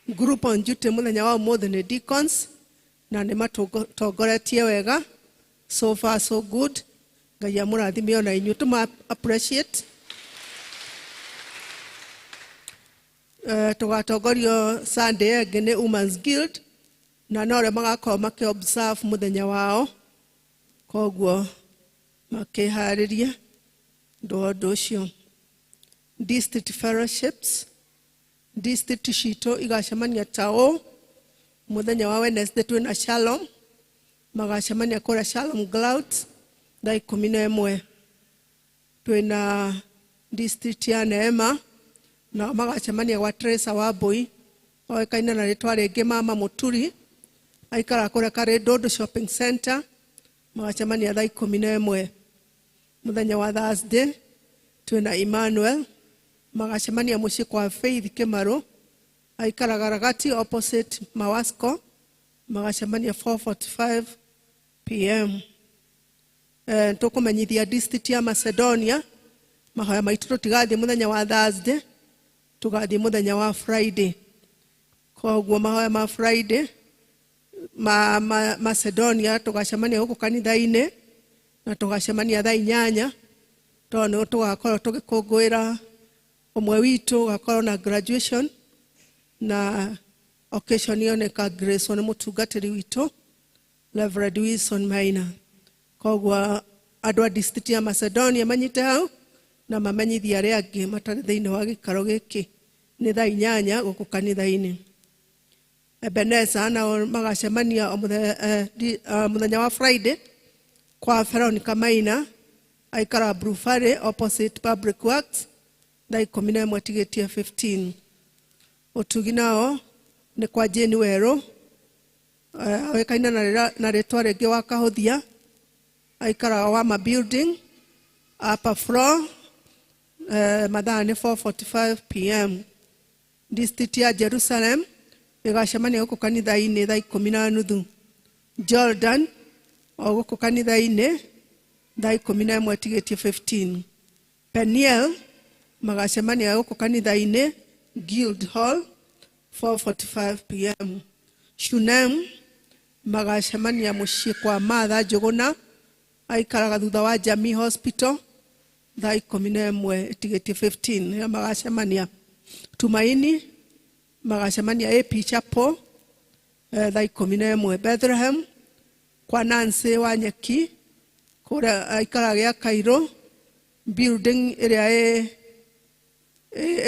[SPEAKER 10] Group on duty mũthenya wa ũmũthĩ nĩ deacons na nĩ matũtongoretie wega. So far so good. Ngai amũrathime ona inyuĩ, tũma appreciate. Tũgatongorio Sunday ĩngĩ nĩ Women's Guild na no arĩa magakorwo makĩ observe mũthenya wao, koguo makĩharĩrie ũndũ wa ũndũ ũcio. District fellowships, district citũ igacemania ta ũũ mũthenya wa Wednesday twĩna Shalom, magacemania kũrĩa Shalom Clouds thaa 11. Twĩna district ya Neema nao magacemania gwa Teresa Wambui, oĩkaine na rĩtwa rĩngĩ Mama Mũturi, aikaraga kũrĩa Karĩndũndũ Shopping Center, magacemania thaa 11. Mũthenya wa Thursday twĩna Emmanuel, magacemania mũciĩ kwa Faith Kĩmarũ, aikaraga Ragati opposite Mawasco, magacemania 4:45 pm. Tũkũmenyithia district ya Macedonia mahoya maitũ tũtigathiĩ mũthenya wa Thursday, tũgathiĩ mũthenya wa Friday. Koguo mahoya ma Friday ma Macedonia tũgacemania gũkũ kanitha-inĩ na tũgacemania thaa 8, tondũ nĩ tũgakorwo tũgĩkũngũĩra ũmwe witũ ũgakorwo na graduation na occasion ĩyo nĩ ka grace nĩ mũtungatĩri witũ Reverend Wilson Maina. Koguo andũ a district ya Macedonia manyite hau na mamenyithie arĩa angĩ matarĩ thĩinĩ wa gĩikaro gĩkĩ nĩ thaa 8 gũkũ kanitha-inĩ. Ebenezer nao magacemania mũthenya wa Friday kwa Veronica Maina, aikara Blue Valley opposite Public Works thaa 11 tigĩtie 15. Ũtugi nao nĩ kwa Jane Werũ, oĩkaine na rĩtwa rĩngĩ wa Kahũthia, aikaraga Wama Building upper floor, mathaa nĩ 4:45 pm. District ya Jerusalem ĩgacemania gũkũ kanitha-inĩ thaa 10:30. Jordan o gũkũ kanitha-inĩ thaa 11 tigĩtie 15. Peniel magacemania gũkũ kanitha-inĩ Guild Hall 4:45 pm. Shunem magacemania mũciĩ kwa Martha Njũgũna, aikaraga thutha wa Jamii Hospital thaa 11 tigĩtie 15 nĩyo magacemania. Tumaini magacemania AP Chapel thaa 11. Bethlehem kwa Nancy Wanyeki kũrĩa aikaraga gĩa Cairo building ĩrĩa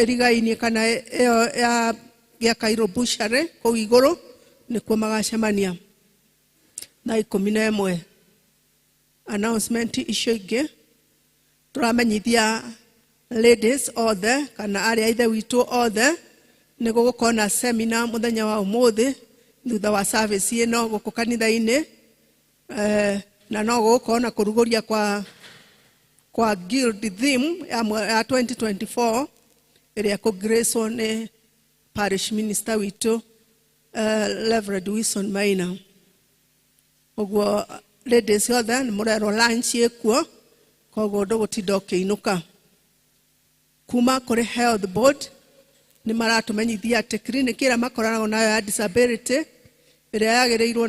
[SPEAKER 10] ĩrigainie kana ĩyo ya gĩa Cairo Butchery kũu igũrũ nĩkuo magacemania thaa 11. Announcement icio ingĩ tũramenyithia ladies othe kana arĩa ithe witũ othe nĩ gũgũkorwo na seminar mũthenya wa ũmũthĩ thutha wa service ĩno gũkũ kanitha-inĩ. Na no gũgũkorwo na kũrugũria kwa kwa guild theme ya, ya 2024 ĩrĩa kũgracwo nĩ parish minister witũ Reverend Wilson Maina. Ũguo ladies othe nĩ mũrerwo lunch ĩkuo, koguo ndũgũtinda ũkĩinũka. Kuma kũrĩ health board nĩ maratũmenyithia atĩ clinic ĩrĩa makoragwo nayo ya disability ĩrĩa yagĩrĩirwo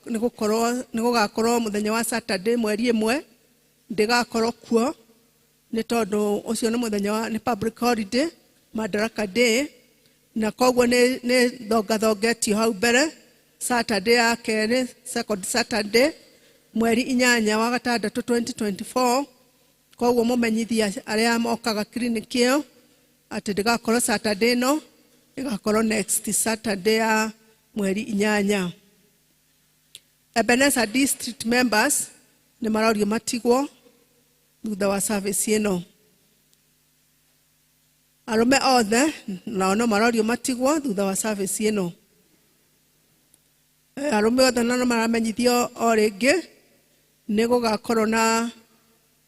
[SPEAKER 10] nĩ gũkorwo nĩ gũgakorwo mũthenya wa Saturday mweri 1 ndĩgakorwo kuo, nĩ tondũ ũcio nĩ mũthenya wa nĩ public holiday, Madaraka Day, na koguo nĩ thongathongetio hau mbere Saturday ya kerĩ, second Saturday, mweri 8 wa 6 2024. Koguo mũmenyithia arĩa mokaga clinic ĩyo atĩ ndĩgakorwo Saturday ĩno, ĩgakorwo next Saturday ya mweri 8. Ebenezer District members nĩ marorio matigwo thutha wa service ĩno. Arũme othe nao no marorio matigwo thutha wa service ĩno. Arũme othe no maramenyithio o rĩngĩ nĩ gũgakorwo na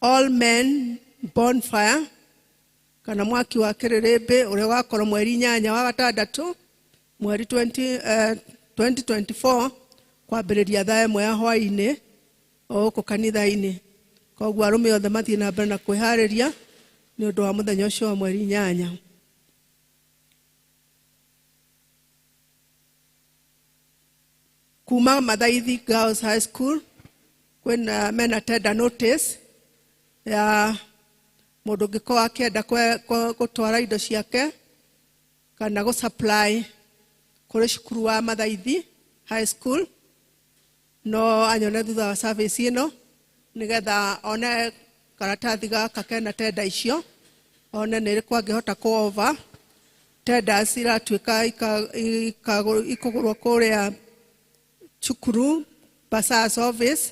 [SPEAKER 10] all men bonfire kana mwaki wa kĩrĩrĩmbĩ ũrĩa ũgakorwo mweri 8 wa 6 mweri 20, 2024 kwambĩrĩria thaa 1 ya hwaĩ-inĩ o gũkũ kanitha-inĩ. Koguo arũme othe mathiĩ na mbere na kwĩharĩria nĩ ũndũ wa mũthenya ũcio wa mweri 8. Kuma Mathaithi Girls High School kwĩna mena tender notice ya mũndũ ũngĩkorwo akĩenda gũtwara indo ciake kana gũ supply kũrĩ cukuru wa Mathaithi High School, no anyone thutha wa service ĩno nĩgetha one karatathi gaka kena tenda icio, one nĩ ĩrĩkũ angĩhota kũ offer. Tenders iratuĩka ikũgũrwo kũrĩa cukuru bursar's office,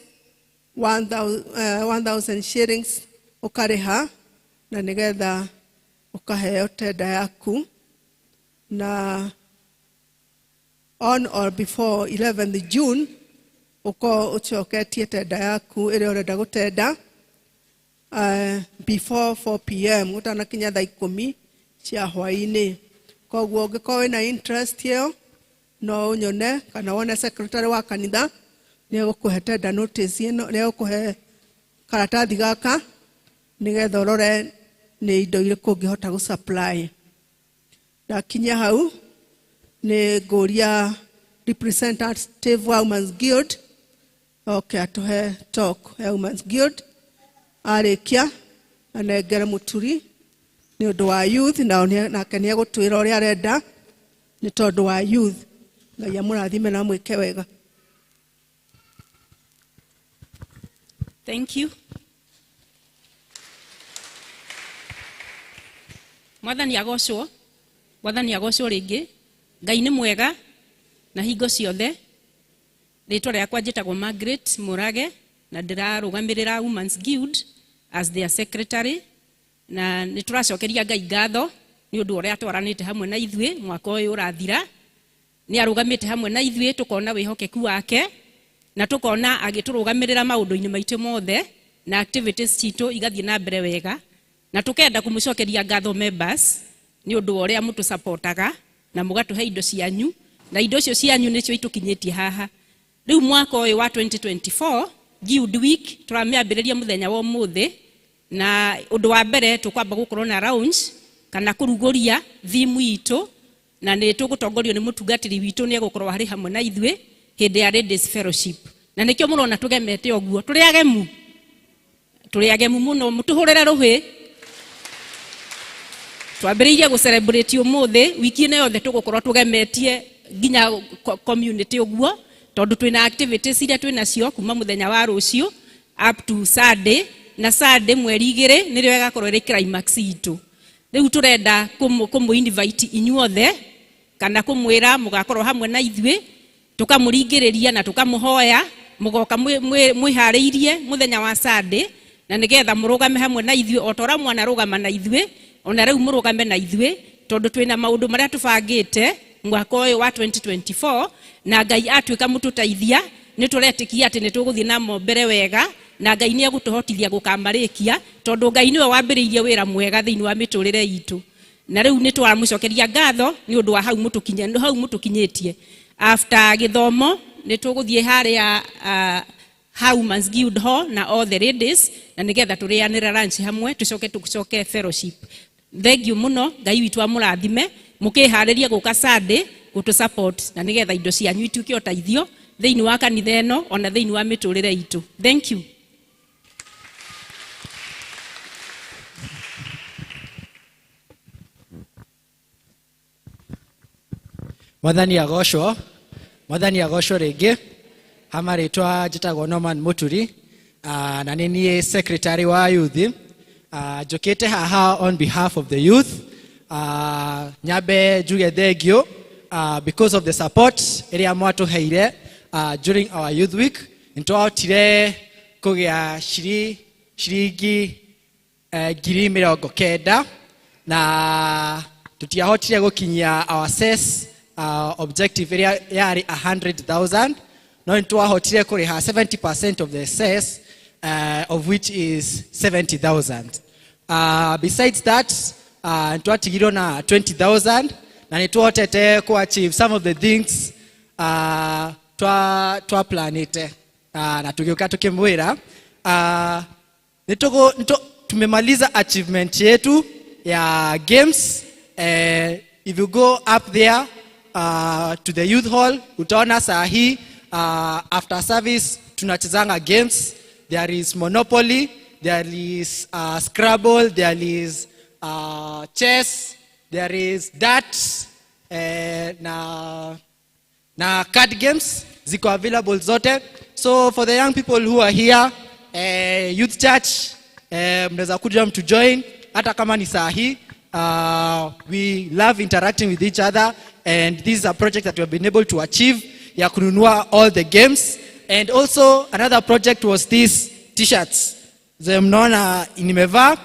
[SPEAKER 10] 1000 shillings ũkarĩha na nĩgetha ũkaheo tenda yaku, na on or before 11th June ũkorwo ũcoketie tenda yaku ĩrĩa ũrenda gũtenda, before 4 p.m., gũtanakinya thaa 10 cia hwaĩ-inĩ. Koguo ũngĩkorwo wĩna interest ĩyo no ũnyone kana wone secretary wa kanitha, nĩ egũkũhe tender notice ĩno, nĩ egũkũhe karatathi gaka nĩgetha ũrore nĩ indo irĩkũ ũngĩhota gũ supply. Ndakinya hau nĩ ngũria representative wa Women's Guild oke atũhe talk ya Women's Guild. Arĩkia anengere mũturi nĩ ũndũ wa youth, nao nake nĩ egũtwĩra ũrĩa arenda nĩ tondũ wa youth. Ngai amũrathime na amwĩke wega.
[SPEAKER 11] Thank you. Mwathani agocwo, Mwathani agocwo rĩngĩ. Ngai nĩ mwega na hingo ciothe. Rĩtwa rĩakwa njĩtagwo Margaret Mũrage na ndĩrarũgamĩrĩra Women's Guild as their secretary, na nĩ tũracokeria Ngai ngatho nĩ ũndũ ũrĩa atwaranĩte hamwe na ithuĩ mwaka ũyũ ũrathira. Nĩ arũgamĩte hamwe na ithuĩ, tũkona wĩhokeku wake na tũkona agĩtũrũgamĩrĩra maũndũ-inĩ maitũ mothe na activities citũ igathiĩ na mbere wega, na tũkenda kũmũcokeria ngatho members nĩ ũndũ wa ũrĩa mũtũsupportaga na mũgatũhe indo cianyu, na indo icio cianyu nĩcio itũkinyĩtie haha rĩu. Mwaka ũyũ wa 2024 Guild Week tũramĩambĩrĩria mũthenya wa ũmũthĩ, na ũndũ wa mbere tũkwamba gũkorwo na launch kana kũrugũria theme itũ, na nĩ tũgũtongorio nĩ mũtungatĩri witũ, nĩ egũkorwo harĩ hamwe na ithuĩ hĩndĩ ya Ladies Fellowship, na nĩkĩo mũrona tũgemete ũguo. Tũrĩ agemu, tũrĩ agemu mũno, mũtũhũrĩre rũhĩ. Twambĩrĩirie gũ celebrate ũmũthĩ, wiki ĩno yothe tũgũkorwo tũgemetie nginya community ũguo, tondũ twĩna activities iria twĩnacio kuma mũthenya wa rũciũ up to Sunday, na Sunday mweri 2 nĩrĩo ĩgakorwo ĩrĩ climax itũ. Rĩu tũrenda kũmũ invite inyuothe kana kũmwĩra mũgakorwo hamwe na ithuĩ, tũkamũringĩrĩria na tũkamũhoya mũgoka mwĩharĩirie mũthenya wa Sunday, na nĩgetha mũrũgame hamwe na ithuĩ o ta ũrĩa mwanarũgama na ithuĩ, ona rĩu mũrũgame na ithuĩ, tondũ twĩna maũndũ marĩa tũbangĩte mwaka ũyũ wa 2024, na Ngai atuĩka mũtũteithia. Nĩ tũretĩkia atĩ nĩ tũgũthiĩ namo mbere wega na Ngai nĩ egũtũhotithia gũkamarĩkia, tondũ Ngai nĩwe wambĩrĩirie wĩra mwega thĩinĩ wa mĩtũrĩre itũ. Na rĩu nĩ tũramũcokeria ngatho nĩ ũndũ wa hau mũtũkinye, hau mũtũkinyĩtie. After gĩthomo nĩ tũgũthiĩ harĩa hau Mans Guild Hall na all the ladies, na nĩgetha tũrĩanĩre lunch hamwe, tũcoke tũcoke fellowship. Thank you mũno. Ngai witũ amũrathime mũkĩharĩria gũka Sunday gũtũ support, na nĩgetha indo cianyu ituĩke ũteithio thĩinĩ wa kanitha ĩno ona thĩinĩ wa mĩtũrĩre itũ. Thank you.
[SPEAKER 12] Mwathani agocwo. Mwathani agocwo rĩngĩ. Hama rĩtwa njĩtagwo Norman Muturi, na nĩ niĩ secretary wa youth. Njũkĩte haha on behalf of the youth. Nyambe njuge thank you because of the support ĩrĩa mwatũheire during our youth week. Nĩtwahotire kũgĩa ciringi 90,000, na tutiahotire gũkinyia our cess objective ĩrĩa yarĩ 100,000, no nĩtwahotire kũrĩha 70% of the cess, of which is 70,000. Besides that, nĩtwatigirwo na 20,000, na nĩtwahotete ku achieve some of the things twa planite, na tũgĩũka tũkĩmwĩra tumemaliza achievement yetu ya games. If you go up there to the youth hall, utaona saa hii after service tunachezanga games. There is Monopoly, there is Scrabble, there is chess, there is darts, na card games ziko available zote. So for the young people who are here, youth church, mnaweza kuja mtu join hata kama ni saa hii. We love interacting with each other, and this is a project that we have been able to achieve ya kununua all the games. And also another project was these t-shirts ze mnaona nimevaa.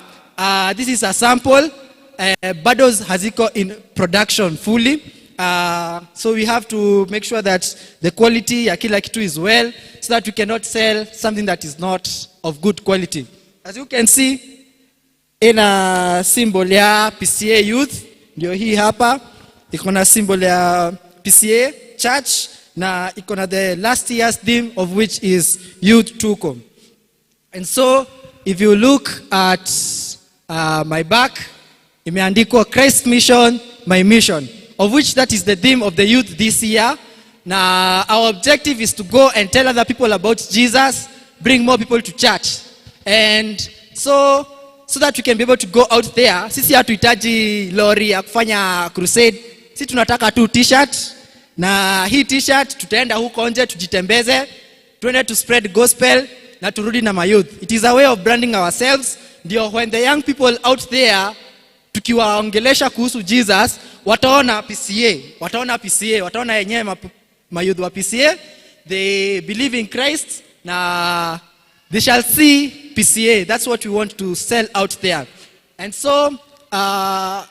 [SPEAKER 12] This is a sample. Bado haziko in production fully. So we have to make sure that the quality ya kila kitu is well, so that we cannot sell something that is not of good quality. As you can see, ina symbol ya PCA Youth, ndio hii hapa. Iko na symbol ya PCA Church, na iko na the last year's theme, of which is Youth Tuko. And so if you look at my back, imeandikwa Christ Mission, My Mission, of which that is the theme of the youth this year. Na our objective is to go and tell other people about Jesus, bring more people to church. And so that we can be able to go out there. Sisi hatuhitaji lori ya kufanya crusade. Sisi tunataka tu t-shirt, na hii t-shirt tutaenda huko nje tujitembeze, tuende to spread gospel na turudi na mayouth. It is a way of branding ourselves. Ndio when the young people out there tukiwaongelesha kuhusu Jesus, wataona PCA, wataona PCA, wataona yenyewe mayouth wa PCA, they believe in Christ, na they shall see PCA. That's what we want to sell out there. And so I'm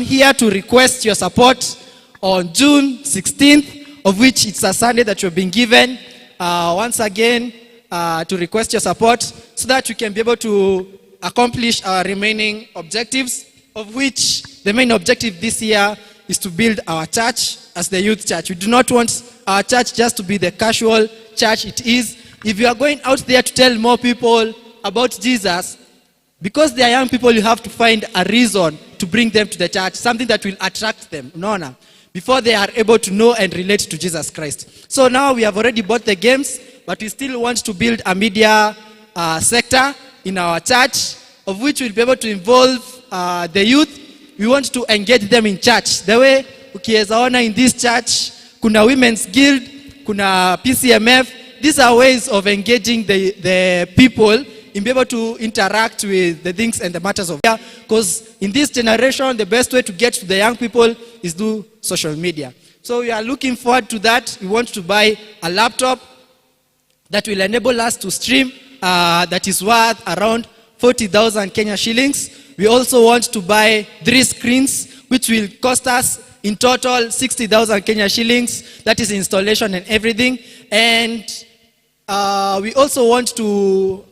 [SPEAKER 12] here to request your support on June 16th, of which it's a Sunday that you've been given. Once again, to request your support so that we can be able to accomplish our remaining objectives, of which the main objective this year is to build our church as the youth church. We do not want our church just to be the casual church it is. If you are going out there to tell more people about Jesus, because they are young people, you have to find a reason to bring them to the church, something that will attract them, unaona, before they are able to know and relate to Jesus Christ. So now we have already bought the games, but we still want to build a media sector in our church, of which we'll be able to involve the youth. We want to engage them in church. The way ukiweza ona in this church, kuna Women's Guild, kuna PCMF. These are ways of engaging the people in be able to interact with the things and the matters of, because in this generation, the best way to get to the young people is through social media. So we are looking forward to that. We want to buy a laptop that will enable us to stream, that is worth around 40,000 Kenya shillings. We also want to buy 3 screens, which will cost us In total, 60,000 Kenya shillings. That is installation and everything. And we also want to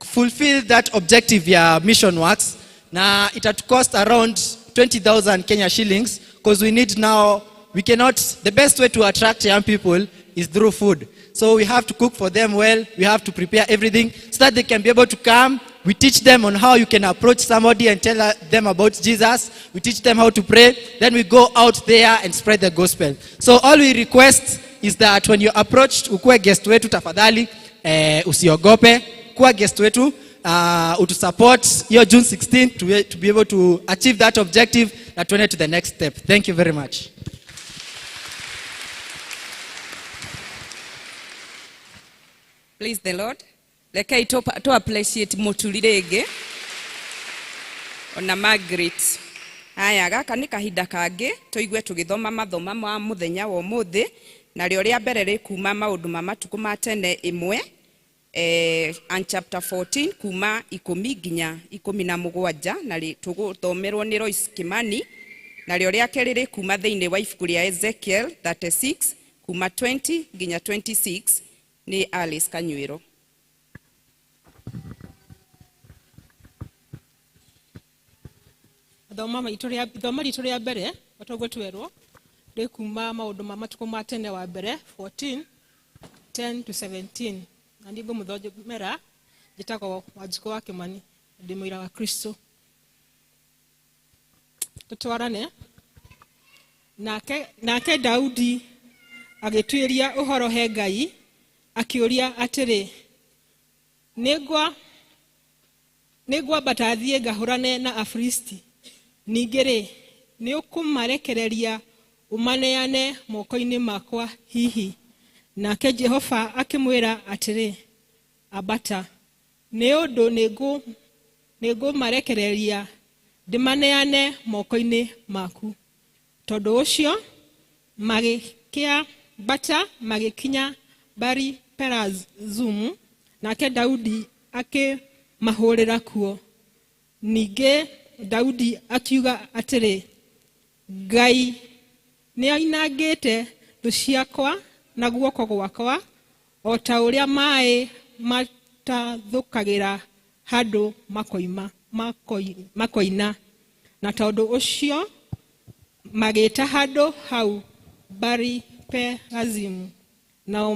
[SPEAKER 12] fulfill that objective ya mission works. Na it had cost around 20,000 Kenya shillings because we need now, we cannot, the best way to attract young people is through food. So we have to cook for them well, we have to prepare everything so that they can be able to come. We teach them on how you can approach somebody and tell them about Jesus. We teach them how to pray. Then we go out there and spread the gospel. So all we request is that when you approach, ukuwe guest wetu tafadhali, usiogope, kuwa guest wetu, utusupport hiyo June 16 to be able to achieve that objective na tuende to the next step. Thank you very much.
[SPEAKER 2] Praise the Lord. Rekei to appreciate Muturi rĩngĩ ona Margaret. Haya, gaka nĩ kahinda kangĩ tũigue tũgĩthoma mathoma ma mũthenya wa ũmũthĩ, narĩo rĩa mbere rĩ kuma maũndũ ma matukũ ma tene ĩmwe, and chapter 14 kuma 10 nginya 17, na tũgũthomerwo nĩ Lois Kimani, narĩo rĩa kerĩ rĩ kuma thĩinĩ wa ibuku rĩa Ezekiel 36 kuma 20 nginya 26 nĩ Alice Kanyuĩro.
[SPEAKER 13] Thoma ritũ rĩa mbere otoguo twerwo rĩ kuma maũndũ ma matukũ ma tene wa mbere 14 10 to 17, na niĩ ngũmũthomera njĩtagwo Wanjikũ wa Kĩmani, ndĩ mũira wa Kristo. Tũtwarane. Nake Daudi agĩtuĩria ũhoro he Ngai akĩũria atĩrĩ, nĩngwambata thiĩ ngahũrane na Afilisti? Ningĩ rĩ, nĩũkũmarekereria ũmaneane moko-inĩ makwa hihi? Nake Jehova akĩmwĩra atĩrĩ, ambata, nĩ ũndũ nĩngũmarekereria ndĩmaneane moko-inĩ maku. Tondũ ũcio magĩkĩambata magĩkinya Bari Perazumu, nake Daudi akĩmahũrĩra kuo. Ningĩ Daudi akiuga atĩrĩ, Ngai nĩoinangĩte thũ ciakwa na guoko gwakwa, o ta ũrĩa maaĩ matathũkagĩra handũ makoina. Na tondũ ũcio magĩta handũ hau Bari Perazimu, nao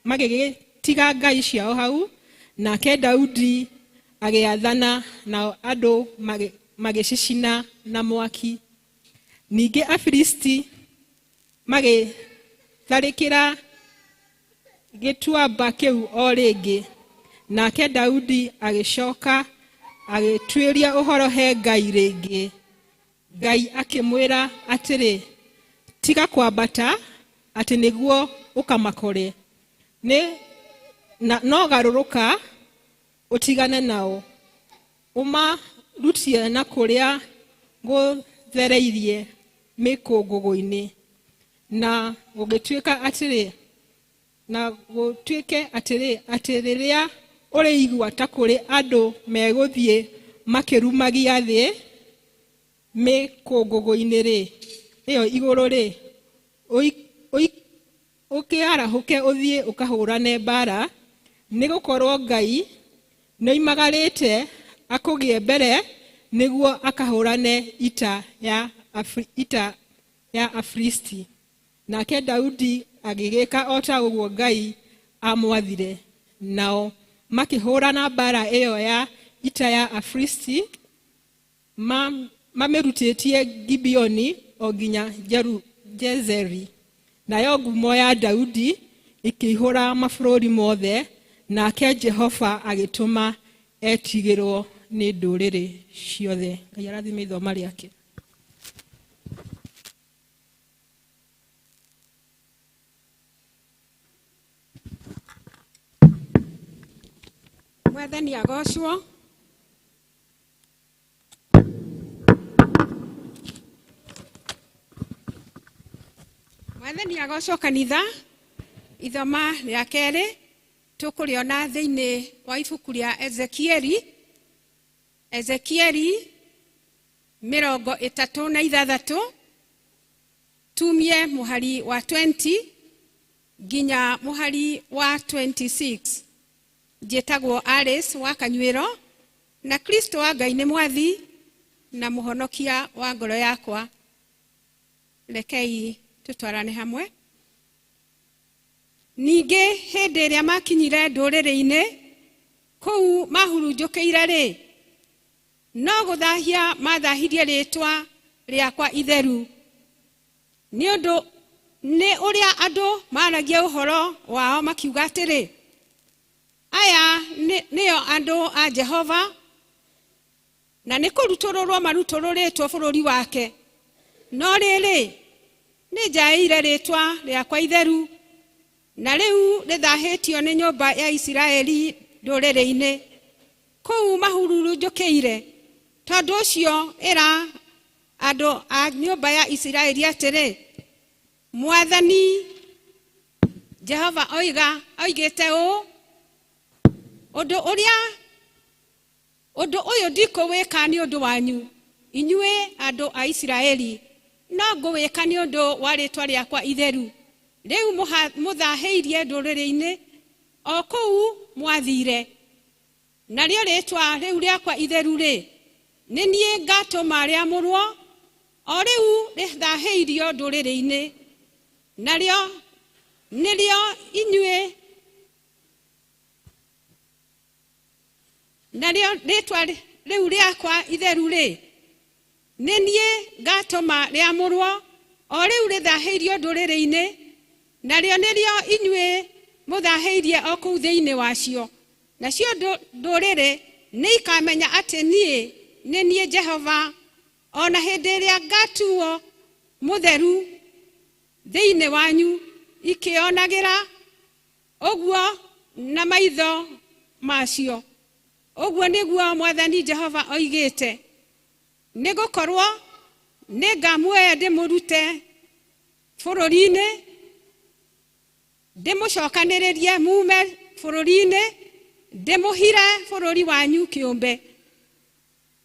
[SPEAKER 13] magĩgĩtiga ngai ciao hau. Nake Daudi agĩathana, nao andũ magĩcicina na mwaki. Ningĩ Afilisti magĩtharĩkĩra gĩtuamba kĩu o rĩngĩ. Nake Daudi agĩcoka agĩtuĩria ũhoro he Ngai rĩngĩ. Ngai akĩmwĩra atĩrĩ, tiga kwambata atĩ nĩguo ũkamakore, no garũrũka ũtigane nao, ũmarutie na kũrĩa gũthereirie mĩkũngũgũ-inĩ. Na gũgĩtuĩka atĩrĩ, na gũtuĩke atĩrĩ, atĩ rĩrĩa ũrĩigua ta kũrĩ andũ megũthiĩ makĩrumagia thĩ mĩkũngũgũ-inĩ rĩ, ĩyo igũrũ rĩ, ũkĩarahũke ũthiĩ ũkahũrane mbara, nĩgũkorwo Ngai nĩoimagarĩte akũgĩe mbere nĩguo akahũrane ita ya Afilisti. Nake Daudi agĩgĩka o ta ũguo Ngai amwathire, nao makĩhũrana mbara ĩyo ya ita ya Afilisti mamĩrutĩtie Gibeoni o nginya Jezeri. Nayo ngumo ya Daudi ĩkĩihũra mabũrũri mothe, nake Jehova agĩtũma etigĩrwo nĩ ndũrĩrĩ ciothe. Ngai arathime ithoma rĩake.
[SPEAKER 14] Mwathani agocwo. Mwathani agocwo kanitha. Ithoma rĩa kerĩ tũkũrĩona thĩinĩ wa ibuku rĩa Ezekieli. Ezekieli 36 tumie muhari wa 20 nginya muhari wa 26. Njĩtagwo Alice wa Kanyuĩro na Kristo wa Ngai nĩ mwathi na mũhonokia wa ngoro yakwa. Rekei tutwarane hamwe. Ningĩ hĩndĩ ĩrĩa makinyire ndũrĩrĩ-inĩ kũu mahurunjũkĩire rĩ, no gũthahia mathahirie rĩtwa rĩakwa itheru nĩ ũndũ nĩ ũrĩa andũ maragia ũhoro wao makiuga atĩrĩ, aya nĩo andũ a Jehova na nĩ kũrutũrũrwo marutũrũrĩtwo bũrũri wake. No rĩrĩ, nĩ njaĩire rĩtwa rĩakwa itheru na rĩu rĩthahĩtio nĩ nyũmba ya Isiraeli ndũrĩrĩ-inĩ kũu mahurunjũkĩire. Tondũ ũcio ĩra andũ a nyũmba ya Isiraeli atĩrĩ, Mwathani Jehova oigĩte ũũ, ũndũ ũyũ ndikũwĩka nĩ ũndũ wanyu inyuĩ andũ a Isiraeli, no ngũwĩka nĩ ũndũ wa rĩtwa rĩakwa itheru rĩu mũthahĩirie ndũrĩrĩ-inĩ o kũu mwathire. Narĩo rĩtwa rĩu rĩakwa itheru rĩ, nĩ niĩ ngatũma rĩamũrwo o rĩu rĩthahĩirio ndũrĩrĩ-inĩ, narĩo nĩrĩo inyuĩ, narĩo rĩtwa rĩu rĩakwa itheru rĩ, nĩ niĩ ngatũma rĩamũrwo o rĩu rĩthahĩirio ndũrĩrĩ-inĩ, narĩo nĩrĩo inyuĩ mũthahĩirie o kũu thĩinĩ wacio. Nacio ndũrĩrĩ nĩ ikamenya atĩ niĩ nĩ niĩ Jehova, o na hĩndĩ ĩrĩa ngatuo mũtheru thĩinĩ wanyu ikĩonagĩra ũguo na maitho macio. Ũguo nĩguo Mwathani Jehova oigĩte. Nĩ gũkorwo nĩ ngamuoya ndĩmũrute bũrũri-inĩ, ndĩmũcokanĩrĩrie mume bũrũri-inĩ, ndĩmũhire bũrũri wanyu kĩũmbe,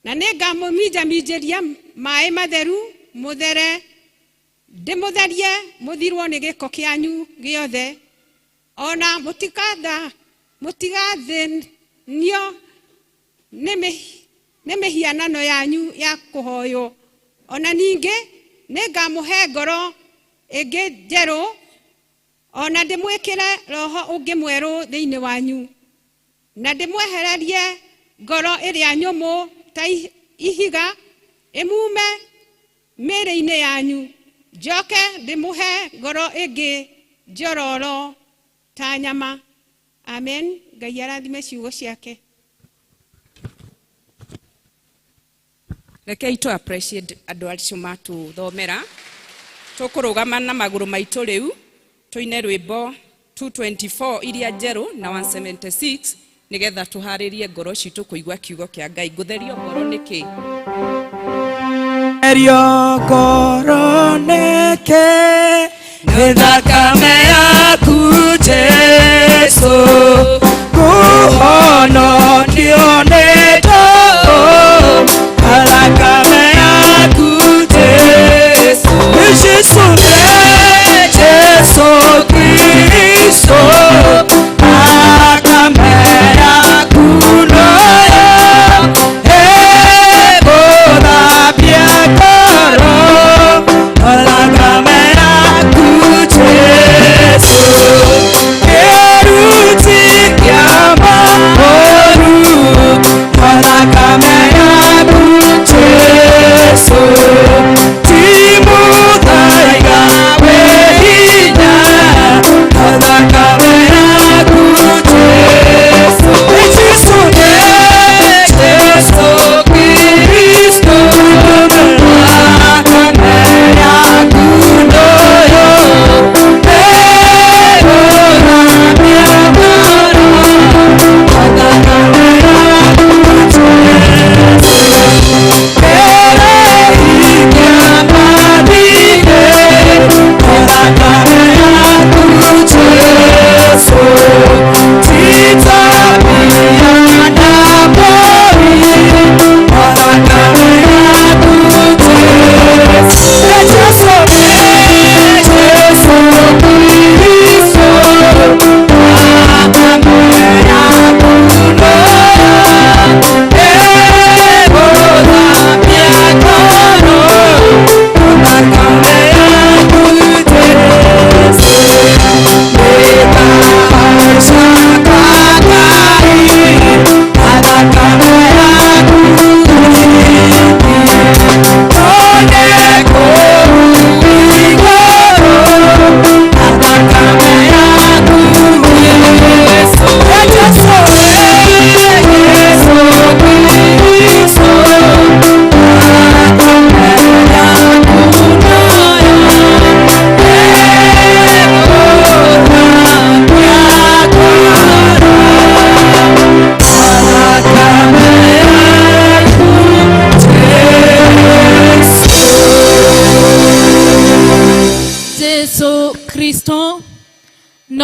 [SPEAKER 14] na nĩ ngamũminjaminjĩria maĩ matheru mũthere, ndĩmũtherie mũthirwo nĩ gĩko kĩanyu gĩothe, ona mũtigathĩnio nĩ mĩhianano yanyu ya kũhoywo. Ona ningĩ nĩ ngamũhe ngoro ĩngĩ njerũ, ona ndĩmwĩkĩre roho ũngĩ mwerũ thĩinĩ wanyu, na ndĩmwehererie ngoro ĩrĩa nyũmũ ta ihiga ĩmume mĩĩrĩ-inĩ yanyu, njoke ndĩmũhe ngoro ĩngĩ njororo ta nyama. Amen. Ngai arathime ciugo ciake.
[SPEAKER 2] Rekei tũ appreciate andũ acio matũthomera. Tũkũrũgama na magũrũ maitũ rĩu tũine rwĩmbo 224 iria njerũ na 176 nĩgetha tũharĩrie ngoro citũ kũigua kiugo kĩa Ngai. Ngũtherio ngoro nĩkĩ?
[SPEAKER 5] Therio ngoro nĩkĩ? Nĩ thakame yaku Jesu kũhonokio nĩ thakame yaku Jesu. Jesu Jesu Kristo thakame yaku noyo ĩgũthambia ngoro, thakame yaku Jesu. Kĩruti kĩa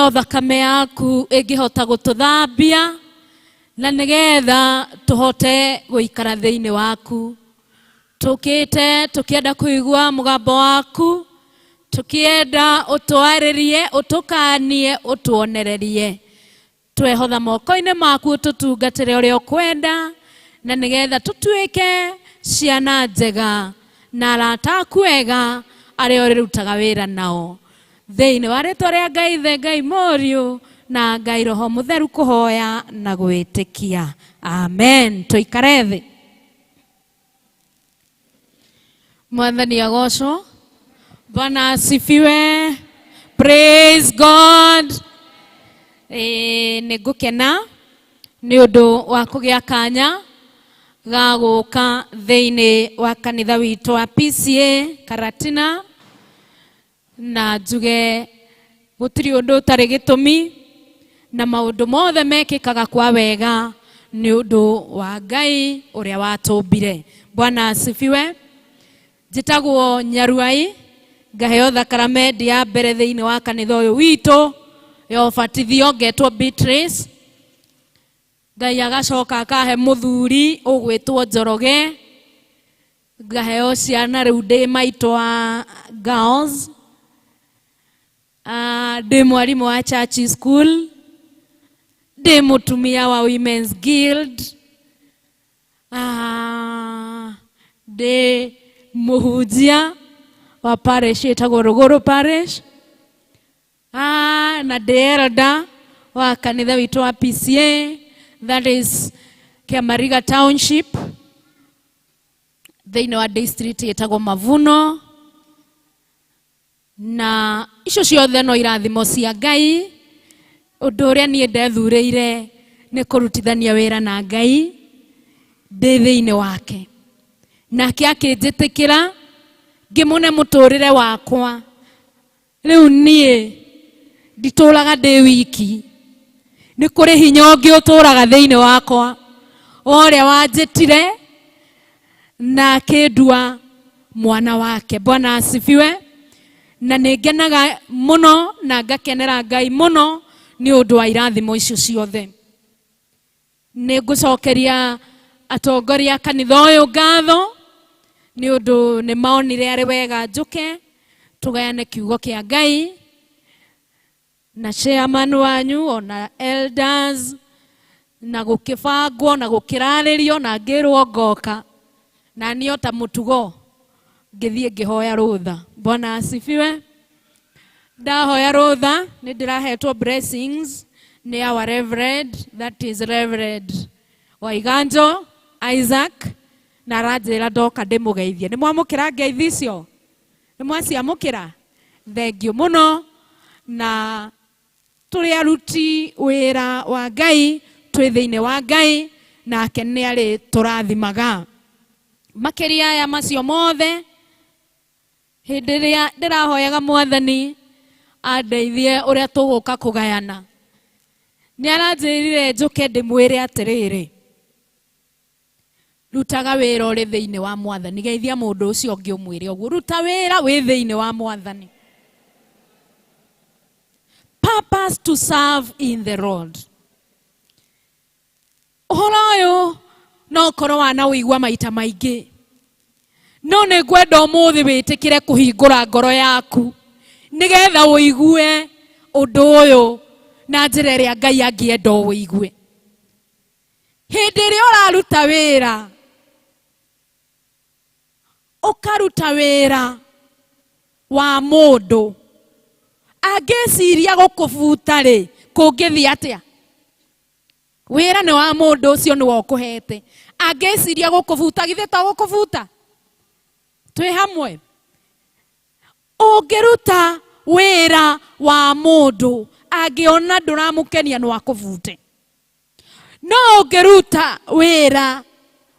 [SPEAKER 7] No thakame yaku ĩngĩhota gũtũthambia na nĩgetha tũhote gũikara thĩinĩ waku. Tũkĩte tũkĩenda kũigua mũgambo waku, tũkĩenda ũtwarĩrie, ũtũkanie, ũtuonererie. Twehotha moko-inĩ maku ũtũtungatĩre ũrĩa ũkwenda na nĩgetha tũtuĩke ciana njega na arata aku ega arĩa ũrĩrutaga wĩra nao. Thĩinĩ wa rĩtwa rĩa Ngai Ithe, Ngai Mũriũ na Ngai Roho Mũtheru kũhoya na gwĩtĩkia. Amen. Tũikare thĩ. Mwathani agocwo. Bwana asifiwe. Praise God. Nĩ ngũkena nĩ ũndũ wa kũgĩa kanya ga gũka thĩinĩ wa kanitha witũ wa PCA Karatina, na njuge gũtirĩ ũndũ ũtarĩ gĩtũmi na maũndũ mothe mekĩkaga kwa wega nĩ ũndũ wa Ngai ũrĩa watũmbire. Bwana asifiwe. Njĩtagwo Nyaruai, ngaheo thakaramendi ya mbere thĩinĩ wa kanitha ũyũ witũ ya ũbatithio, ngetwo Beatrice. Ngai agacoka akahe mũthuri ũgwĩtwo Njoroge, ngaheo ciana rĩu ndĩ maitũ wa girls. Ndĩ mwarimũ wa church school, ndĩ mũtumia wa Women's Guild, ndĩ mũhunjia wa parish ĩtagwo Rũgũrũ Parish, na ndĩ elder wa kanitha witũ wa PCA, that is Kiamariga Township thĩinĩ wa district ĩtagwo Mavuno. Na icio ciothe no irathimo cia Ngai. Ũndũ ũrĩa niĩ ndethurĩire nĩ kũrutithania wĩra na Ngai ndĩ thĩinĩ wake, nake akĩnjĩtĩkĩra ngĩmũne mũtũrĩre wakwa. Rĩu niĩ nditũraga ndĩ wiki, nĩ kũrĩ hinya ũngĩ ũtũraga thĩinĩ wakwa, ũrĩa wanjĩtire na akĩndua mwana wake. Bwana asifiwe. Na nĩ ngenaga mũno na ngakenera Ngai mũno nĩ ũndũ wa irathimo icio ciothe. Nĩ ngũcokeria atongoria a kanitha ũyũ ngatho nĩ ũndũ nĩ maonire arĩ wega njũke tũgayane kiugo kĩa Ngai na chairman wanyu ona elders, na gũkĩbangwo na gũkĩrarĩrio na ngĩrwo ngoka, na niĩ o ta mũtugo ngĩthiĩ ngĩhoya rũtha. Bwana asifiwe. Ndahoya rũtha nĩ ndĩrahetwo blessings nĩ our reverend, that is Reverend Waiganjo Isaac, na aranjĩra ndoka ndĩmũgeithie. Nĩ mwamũkĩra ngeithi icio? Nĩ mwaciamũkĩra? Thengiũ mũno. Na tũrĩ aruti wĩra wa Ngai, twĩ thĩinĩ wa Ngai, nake nĩ arĩ tũrathimaga. Makĩria ya macio mothe, hĩndĩ ĩrĩa ndĩrahoyaga Mwathani andeithie ũrĩa tũgũka kũgayana, nĩ aranjĩrire njũke ndĩmwĩre atĩrĩrĩ, rutaga wĩra ũrĩ thĩinĩ wa Mwathani. Geithia mũndũ ũcio ũngĩ ũmwĩre ũguo, ruta wĩra wĩ thĩinĩ wa Mwathani. Purpose to serve in the Lord. Ũhoro ũyũ no ũkorwo wanaũigua maita maingĩ, no nĩ ngwenda ũmũthĩ wĩtĩkĩre kũhingũra ngoro yaku nĩgetha ũigue ũndũ ũyũ na njĩra ĩrĩa Ngai angĩenda ũwĩigue. Hĩndĩ ĩrĩa ũraruta wĩra, ũkaruta wĩra wa mũndũ, angĩciria gũkũbuta rĩ, kũngĩthiĩ atĩa? Wĩra nĩ wa mũndũ ũcio, nĩwe ũkũhete. Angĩciria gũkũbuta, githĩ to gũkũbuta? Twĩ hamwe? Ũngĩruta wĩra wa mũndũ, angĩona ndũramũkenia, no akũbute. No ũngĩruta wĩra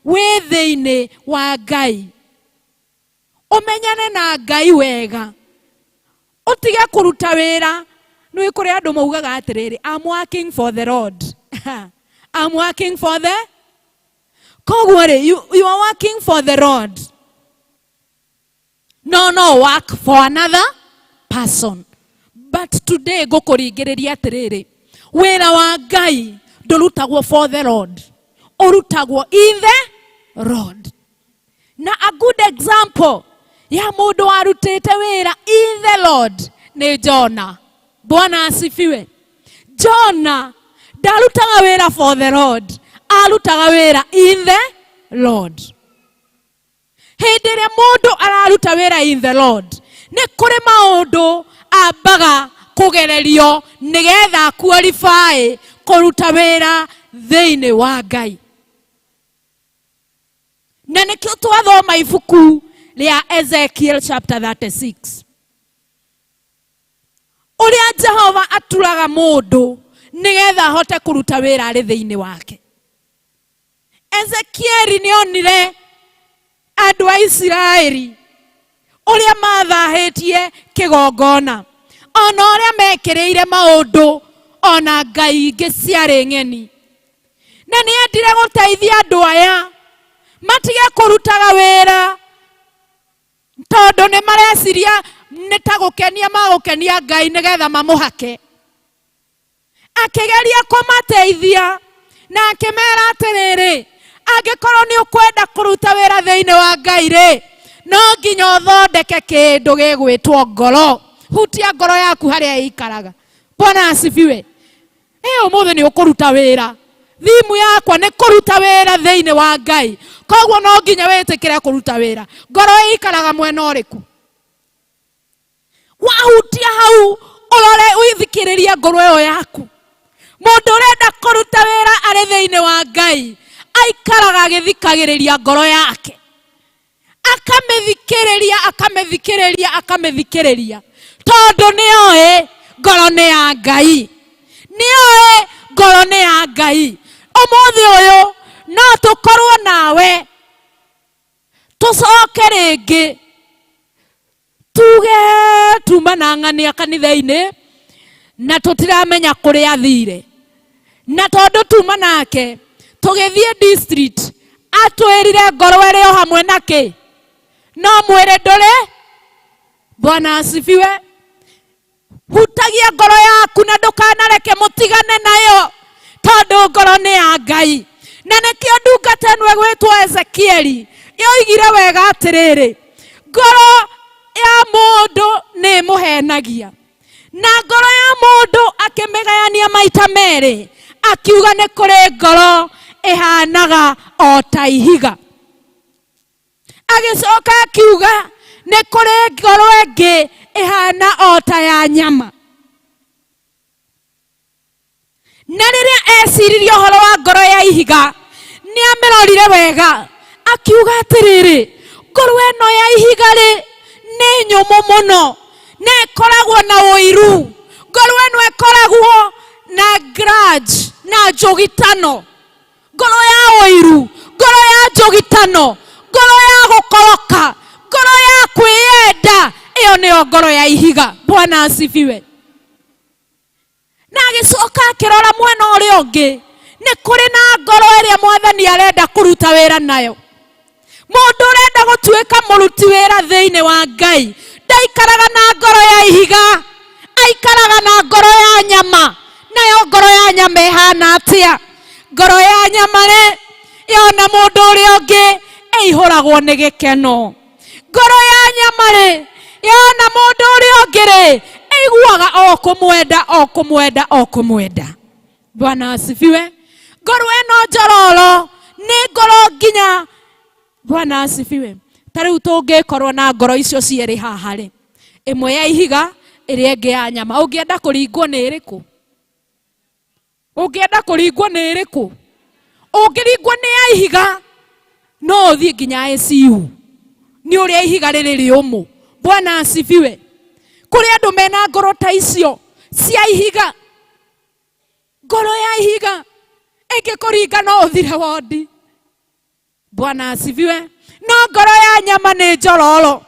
[SPEAKER 7] wĩ thĩinĩ wa Ngai, ũmenyane na Ngai wega, ũtige kũruta wĩra. Nĩ kũrĩ andũ maugaga atĩrĩrĩ, I'm working for the Lord. I'm working for the koguo rĩ, you are working for the Lord, no work for another person. But today ngũkũringĩrĩria atĩrĩrĩ, wĩra wa Ngai ndũrutagwo for the Lord, ũrutagwo in the Lord. Na a good example ya mũndũ warutĩte wĩra in the Lord nĩ Jona. Bwana asifiwe. Jona ndarutaga wĩra for the Lord, arutaga wĩra in the Lord. Hĩndĩ ĩrĩa mũndũ araruta wĩra in the Lord, nĩ kũrĩ maũndũ ambaga kũgererio nĩgetha qualify kũruta wĩra thĩinĩ wa Ngai. Na nĩkĩo twathoma ibuku rĩa Ezekiel chapter 36, ũrĩa Jehova aturaga mũndũ nĩgetha ahote kũruta wĩra arĩ thĩinĩ wake. Ezekieli nĩonire andũ a Isiraeli ũrĩa mathahĩtie kĩgongona, ona ũrĩa mekĩrĩire maũndũ ona ngai ingĩ ciarĩ ng'eni, na nĩendire gũteithia andũ aya matige kũrutaga wĩra tondũ nĩ mareciria nĩ ta gũkenia magũkenia Ngai nĩgetha mamũhake. Akĩgeria kũmateithia na akĩmera atĩrĩrĩ, angĩkorwo nĩ ũkwenda kũruta wĩra thĩinĩ wa Ngai rĩ, no nginya ũthondeke kĩndũ gĩgwĩtwo ngoro. Hutia ngoro yaku harĩa ĩikaraga. Bwana asifiwe. Ũmũthĩ nĩ ũkũruta wĩra. Thimu yakwa nĩ kũruta wĩra thĩinĩ wa Ngai, koguo no nginya wĩtĩkĩre kũruta wĩra. Ngoro ĩikaraga mwena ũrĩkũ? Wahutia hau ũrore ũthikĩrĩrie ngoro ĩyo yaku. Mũndũ ũrenda kũruta wĩra arĩ thĩinĩ wa Ngai aikaraga agĩthikagĩrĩria ngoro yake, akamĩthikĩrĩria, akamĩthikĩrĩria, akamĩthikĩrĩria, tondũ nĩoĩ ngoro nĩ ya Ngai, nĩoĩ ngoro nĩ ya Ngai. Ũmũthĩ ũyũ no tũkorwo nawe tũcoke rĩngĩ tuge tuma na ng'ania kanitha-inĩ na tũtiramenya kũrĩa athire, na tondũ tuma nake tũgĩthiĩ district atwĩrire ngoro ĩrĩ o hamwe na kĩ, no mwĩrĩ ndũrĩ. Bwana asifiwe. Hutagia ngoro yaku na ndũkanareke mũtigane nayo, tondũ ngoro nĩ ya Ngai. Na nĩkĩo ndungata ĩno ĩgwĩtwo Ezekieli yoigire wega atĩrĩrĩ, ngoro ya mũndũ nĩ ĩmũhenagia, na ngoro ya mũndũ akĩmĩgayania maita merĩ, akiuga nĩ kũrĩ ngoro ĩhanaga o ta ihiga. Agĩcoka akiuga nĩ kũrĩ ngoro ĩngĩ ĩhana o ta ya nyama. Na rĩrĩa eciririe ũhoro wa ngoro ya ihiga, nĩ amĩrorire wega, akiuga atĩrĩrĩ, ngoro ĩno ya ihiga rĩ nĩ nyũmũ mũno, na ĩkoragwo na ũiru. Ngoro ĩno ĩkoragwo na grudge, na njũgitano. Ngoro ya ũiru, ngoro ya njũgitano, ngoro ya gũkoroka, ngoro ya kwĩyenda, ĩyo nĩyo ngoro ya ihiga. Bwana asifiwe. Na agĩcoka akĩrora mwena ũrĩa ũngĩ, nĩ kũrĩ na ngoro ĩrĩa Mwathani arenda kũruta wĩra nayo. Mũndũ ũrenda gũtuĩka mũruti wĩra thĩinĩ wa Ngai ndaikaraga na ngoro ya ihiga, aikaraga na ngoro ya nyama. Nayo ngoro ya nyama ĩhana atĩa? Ngoro ya nyama rĩ, yona mũndũ ũrĩa ũngĩ ĩihũragwo nĩ gĩkeno. Ngoro ya nyama rĩ, yona mũndũ ũrĩa ũngĩ rĩ, ĩiguaga o kũmwenda, o kũmwenda, o kũmwenda. Bwana asifiwe. Ngoro ĩno njororo nĩ ngoro nginya. Bwana asifiwe. Ta rĩu tũngĩkorwo na ngoro icio cierĩ haha rĩ, ĩmwe ya ihiga, ĩrĩa ĩngĩ ya nyama, ũngĩenda kũringwo nĩ ĩrĩkũ? Ũngĩenda kũringwo nĩ ĩrĩkũ? Ũngĩringwo nĩ ya ihiga, no ũthiĩ nginya ICU nĩ ũrĩa ihiga rĩrĩ rĩũmũ. Bwana asifiwe. Kũrĩ andũ mena ngoro ta icio cia ihiga. Ngoro ya ihiga ĩngĩkũringa no ũthire wondi. Bwana asifiwe. No ngoro ya nyama nĩ njororo.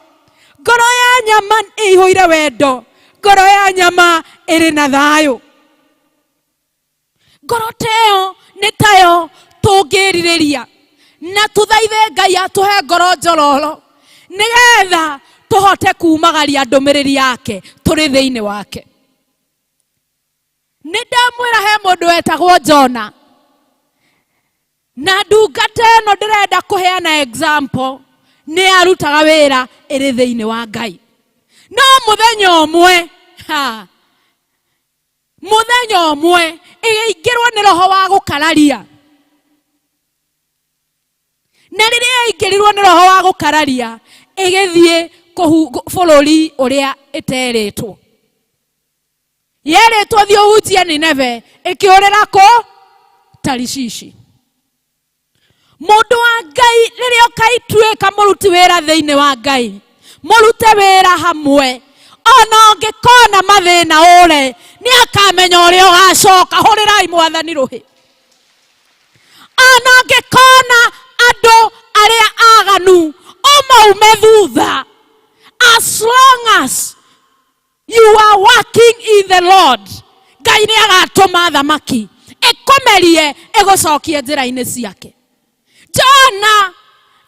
[SPEAKER 7] Ngoro ya nyama ĩihũire wendo. Ngoro ya nyama ĩrĩ na thayũ. Ngoro ta ĩyo nĩ tayo tũngĩrirĩria, na tũthaithe Ngai atũhe ngoro njororo nĩgetha tũhote kumagaria ndũmĩrĩri yake tũrĩ thĩinĩ wake. Nĩ ndamwĩra he mũndũ wetagwo Jona, na ndungata ĩno ndĩrenda kũheana example nĩ arutaga wĩra ĩrĩ thĩinĩ wa Ngai. No mũthenya ũmwe, ha, mũthenya ũmwe ĩgĩingĩrwo nĩ roho wa gũkararia. Na rĩrĩa yaingĩrirwo nĩ roho wa gũkararia, ĩgĩthiĩ bũrũri ũrĩa ĩterĩtwo. Yerĩtwo thiĩ ũhunjie Nineve, ĩkĩũrĩra kũ? Tarishishi. Mũndũ wa Ngai rĩrĩa ũkaituĩka mũruti wĩra thĩinĩ wa Ngai, mũrute wĩra hamwe, ona ũngĩkona mathĩna ũre, nĩ akamenya ũrĩa ũgacoka. Hũrĩrai Mwathani rũhĩ. Ona ũngĩkona andũ arĩa aganu, ũmaume thutha. As long as you are working in the Lord, Ngai nĩ agatũma thamaki ĩkũmerie ĩgũcokie njĩra-inĩ ciake. Jona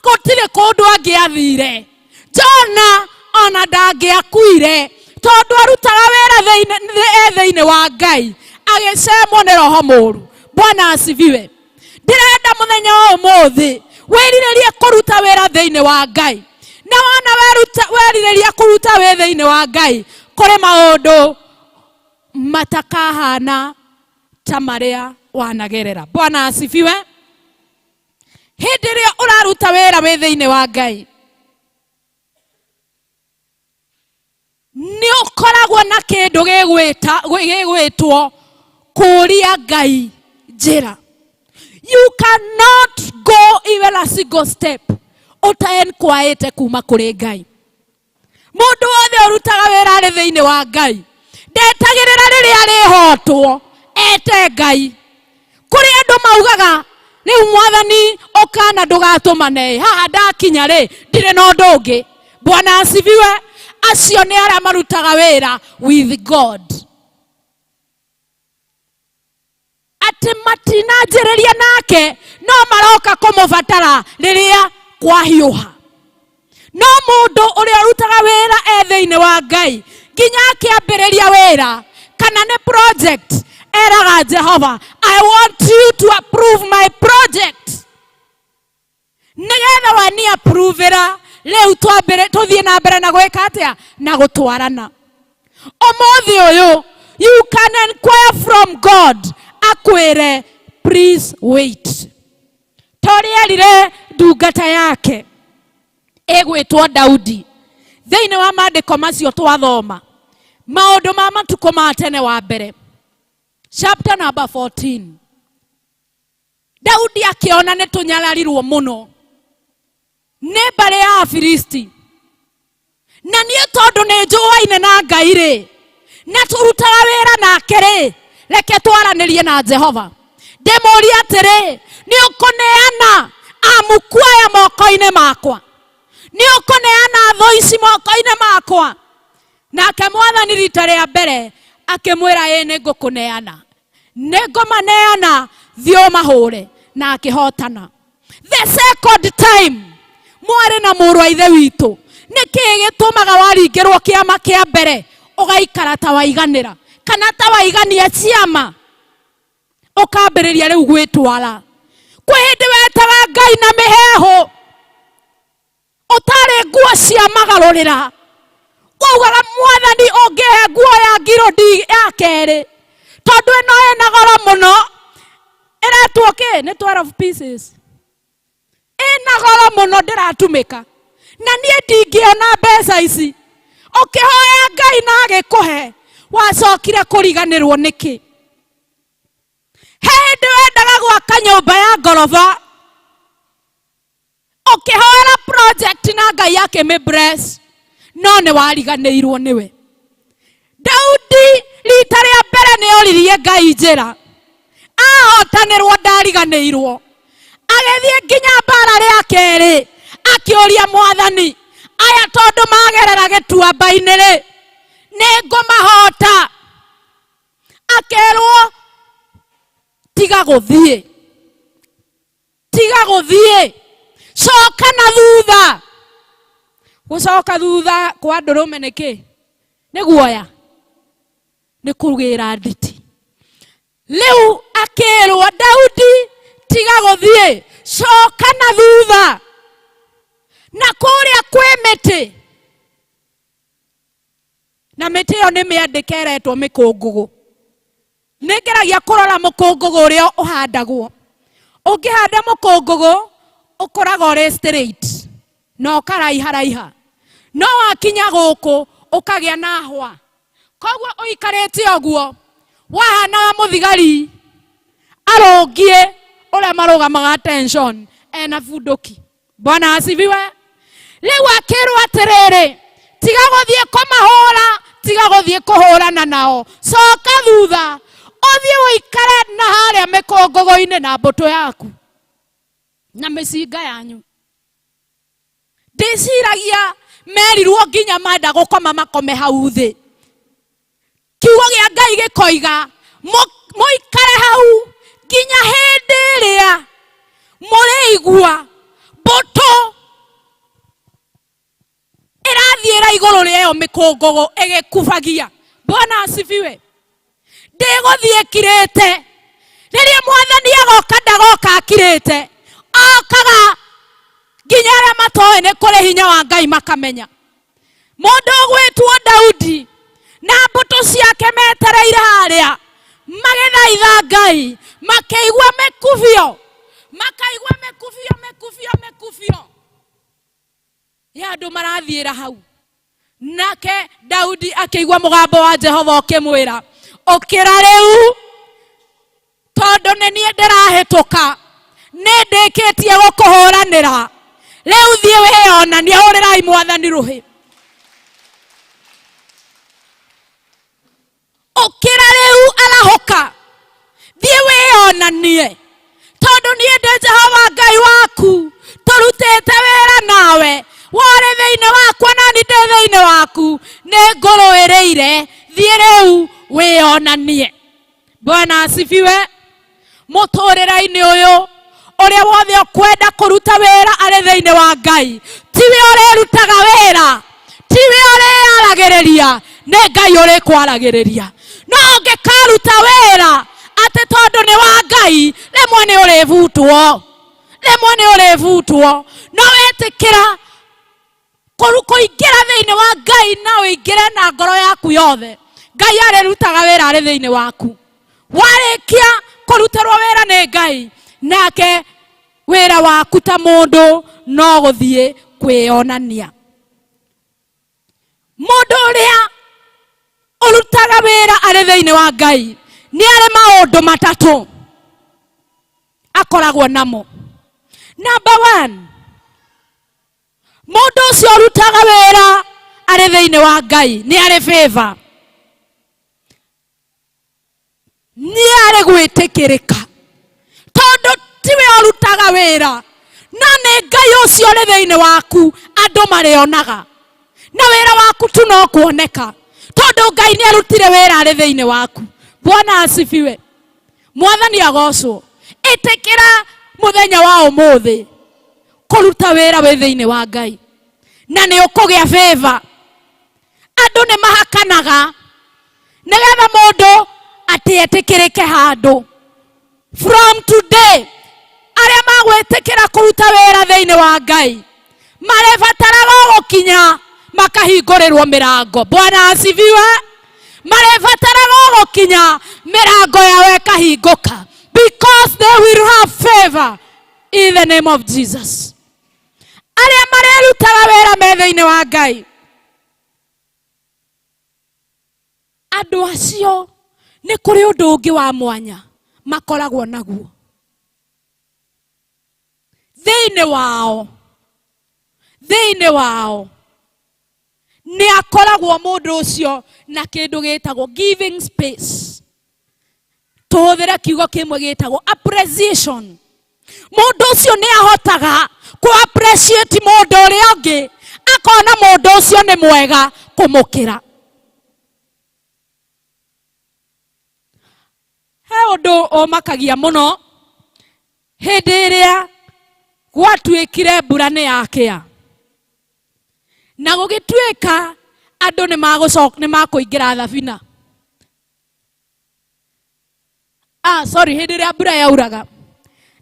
[SPEAKER 7] gũtirĩ kũndũ angĩathire. Jona ona ndangĩakuire tondũ arutaga wĩra thĩinĩ wa Ngai, agĩcemwo nĩ roho mũru. Bwana asifiwe. Ndĩrenda mũthenya wa ũmũthĩ wĩrirĩrie kũruta wĩra thĩinĩ wa Ngai, na wona werirĩria kũruta wĩ thĩinĩ wa Ngai, kũrĩ maũndũ matakahana ta marĩa wanagerera. Bwana asifiwe. Hĩndĩ ĩrĩa ũraruta wĩra wĩ thĩinĩ wa Ngai, nĩ ũkoragwo na kĩndũ gĩgwĩtwo kũũria Ngai njĩra. You cannot go even a single step ũtaenkwaĩte kuma kũrĩ Ngai. Mũndũ wothe ũrutaga wĩra arĩ thĩinĩ wa Ngai ndetagĩrĩra rĩrĩa arĩhotwo ete Ngai. Kũrĩ andũ maugaga rĩu Mwathani ũkana ndũgatũmane, haha ndakinya rĩ ndirĩ na ũndũ ũngĩ. Bwana asifiwe. Acio nĩ arĩa marutaga wĩra with God, atĩ matinanjĩrĩria nake no maroka kũmũbatara rĩrĩa kwahiũha. No mũndũ ũrĩa ũrutaga wĩra e thĩinĩ wa Ngai nginya akĩambĩrĩria wĩra kana nĩ project, eraga Jehova, I want you to approve my project. Nĩgetha wani approve-ĩra rĩu tũthiĩ na mbere na gwĩka atĩa? Na gũtwarana. Ũmũthĩ ũyũ you can inquire from God akwĩre please wait. Torĩa erire ndungata yake ĩgwĩtwo Daudi thĩinĩ wa maandĩko macio twathoma maũndũ ma matukũ ma tene wa mbere chapter number 14. Daudi akĩona nĩ tũnyararirwo mũno nĩ mbarĩ ya Afilisti, na niĩ tondũ nĩ njũaine na Ngai rĩ, na tũrutaga wĩra nake rĩ, reke twaranĩrie na Jehova. Ndĩmũrie atĩrĩ, nĩ ũkũneana amuku aya moko-inĩ makwa? Nĩ ũkũneana thũ ici moko-inĩ makwa? Nake Mwathani rita rĩa mbere akĩmwĩra, ĩĩ nĩ ngũkũneana, nĩ ngũmaneana, thiĩ ũmahũre. Na akĩhotana. The second time, mwarĩ na mũrũ wa ithe witũ, nĩ kĩĩ gĩtũmaga waringĩrwo kĩama kĩa mbere ũgaikara ta waiganĩra kana ta waigania ciama, ũkambĩrĩria rĩu gwĩtwara? Kwĩ hĩndĩ wetaga Ngai na mĩheehũ, ũtarĩ nguo cia magarũrĩra, waugaga Mwathani ũngĩhe nguo ya ngirũndi ya kerĩ, tondũ ĩno ĩna goro mũno, ĩretwo kĩ? Nĩ 12 pieces, ĩna goro mũno, ndĩratumĩka na niĩ ndingĩona mbeca ici. Ũkĩhoya Ngai na agĩkũhe, wacokire kũriganĩrwo nĩkĩ? He hĩndĩ wendaga gwaka nyũmba ya ngoroba, ũkĩhoera project na Ngai akĩmĩ bless, no nĩ wariganĩirwo nĩwe. Daudi rita rĩa mbere nĩ oririe Ngai njĩra, ahotanĩrwo ndariganĩirwo, agĩthiĩ nginya mbara rĩa kerĩ akĩũria Mwathani, aya tondũ magerera gĩtuamba-inĩ rĩ, nĩ ngũmahota? Akerwo tiga gũthiĩ, tiga gũthiĩ, coka na thutha. Gũcoka thutha kwa ndũrũme nĩ kĩ? Nĩ guoya, nĩ kũgĩra nditi. Rĩu akĩrwo Daudi, tiga gũthiĩ, coka na thutha, na kũrĩa kwĩ mĩtĩ, na mĩtĩ ĩyo nĩ mĩandĩke ĩretwo mĩkũngũgũ. Nĩ ngeragia kũrora mũkũngũgũ ũrĩa ũhandagwo. Ũngĩhanda mũkũngũgũ ũkũraga ũrĩ straight na ũkaraiharaiha, no wakinya gũkũ ũkagĩa na hwa. Koguo ũikarĩte ũguo wahanaga mũthigari arũngiĩ ũrĩa marũgamaga attention ena bunduki. Bwana asifiwe. Rĩu akĩrwo atĩrĩrĩ, tiga gũthiĩ kũmahũra, tiga gũthiĩ kũhũrana nao, coka thutha ũthiĩ ũikare na harĩa mĩkũngũgũ-inĩ na mbũtũ yaku na mĩcinga yanyu. Ndĩciragia merirwo nginya menda gũkoma makome hau thĩ. Kiugo gĩa Ngai gĩkoiga mũikare hau nginya hĩndĩ ĩrĩa mũrĩigua mbũtũ ĩrathiĩra igũrũ rĩa ĩyo mĩkũngũgũ ĩgĩkubagia. Bwana asifiwe. Ndĩgũthiĩ kirĩte. Rĩrĩa mwathani agoka ndagoka akirĩte, okaga nginya arĩa matoĩ nĩ kũrĩ hinya wa Ngai makamenya. Mũndũ ũgwĩtwo Daudi na mbũtũ ciake metereire harĩa magĩthaitha Ngai, makĩigua mĩkubio, makaigua mĩkubio, mĩkubio, mĩkubio ya andũ marathiĩra hau. Nake Daudi akĩigua mũgambo wa Jehova ũkĩmwĩra, ũkĩra rĩu, tondũ nĩ niĩ ndĩrahĩtũka, nĩ ndĩkĩtie gũkũhũranĩra, rĩu thiĩ wĩyonanie. Hũrĩrai mwathani rũhĩ. Ũkĩra rĩu, arahũka, thiĩ wĩyonanie, tondũ niĩ ndĩ Jehova Ngai waku, tũrutĩte wĩra nawe, worĩ thĩinĩ wakwa na niĩ ndĩ thĩinĩ waku, nĩ ngũrũĩrĩire, thiĩ rĩu wĩyonanie. Bwana asifiwe. Mũtũrĩre-inĩ ũyũ ũrĩa wothe ũkwenda kũruta wĩra arĩ thĩinĩ wa Ngai, tiwe ũrĩrutaga wĩra, tiwe ũrĩaragĩrĩria, nĩ Ngai ũrĩkwaragĩrĩria. No ũngĩkaruta wĩra atĩ tondũ nĩ wa Ngai, rĩmwe nĩ ũrĩbutwo, rĩmwe nĩ ũrĩbutwo. No wetĩkĩra kũingĩra thĩinĩ wa Ngai na ũingĩre na ngoro yaku yothe, Ngai arĩrutaga wĩra arĩ thĩinĩ waku. Warĩkia kũrutĩrwo wĩra nĩ Ngai, nake wĩra waku ta mũndũ no gũthiĩ kwĩyonania. Mũndũ ũrĩa ũrutaga wĩra arĩ thĩinĩ wa Ngai nĩ arĩ maũndũ matatũ akoragwo namo. Number 1, mũndũ ũcio ũrutaga wĩra arĩ thĩinĩ wa Ngai nĩ arĩ favor, nĩ arĩ gwĩtĩkĩrĩka, tondũ tiwe ũrutaga wĩra, no nĩ Ngai ũcio ũrĩ thĩinĩ waku andũ marĩonaga, na wĩra waku tu no kuoneka, tondũ Ngai nĩ arutire wĩra arĩ thĩinĩ waku. Bwana asifiwe. Mwathani agocwo. Ĩtĩkĩra mũthenya wa ũmũthĩ kũruta wĩra wĩ thĩinĩ wa Ngai, na nĩ ũkũgĩa favor. Andũ nĩ mahakanaga nĩgetha mũndũ atĩ etĩkĩrĩke handũ. From today, arĩa magwĩtĩkĩra kũruta wĩra thĩinĩ wa Ngai marĩbataraga gũkinya makahingũrĩrwo mĩrango. Bwana asifiwe. Marĩbataraga gũkinya mĩrango yao ĩkahingũka, because they will have favor in the name of Jesus. Arĩa marĩrutaga wĩra me thĩinĩ wa Ngai, andũ acio nĩ kũrĩ ũndũ ũngĩ wa mwanya makoragwo naguo thĩinĩ wao. Thĩinĩ wao nĩ akoragwo mũndũ ũcio na kĩndũ gĩtagwo giving space. Tũhũthĩre kiugo kĩmwe gĩtagwo appreciation. Mũndũ ũcio nĩ ahotaga kũ appreciate mũndũ ũrĩa ũngĩ, akona mũndũ ũcio nĩ mwega kũmũkĩra. He ũndũ ũmakagia mũno hĩndĩ ĩrĩa gwatuĩkire mbura nĩ yakĩa, na gũgĩtuĩka andũ nĩ makũingĩra thabina. Ah, sorry, hĩndĩ ĩrĩa mbura yauraga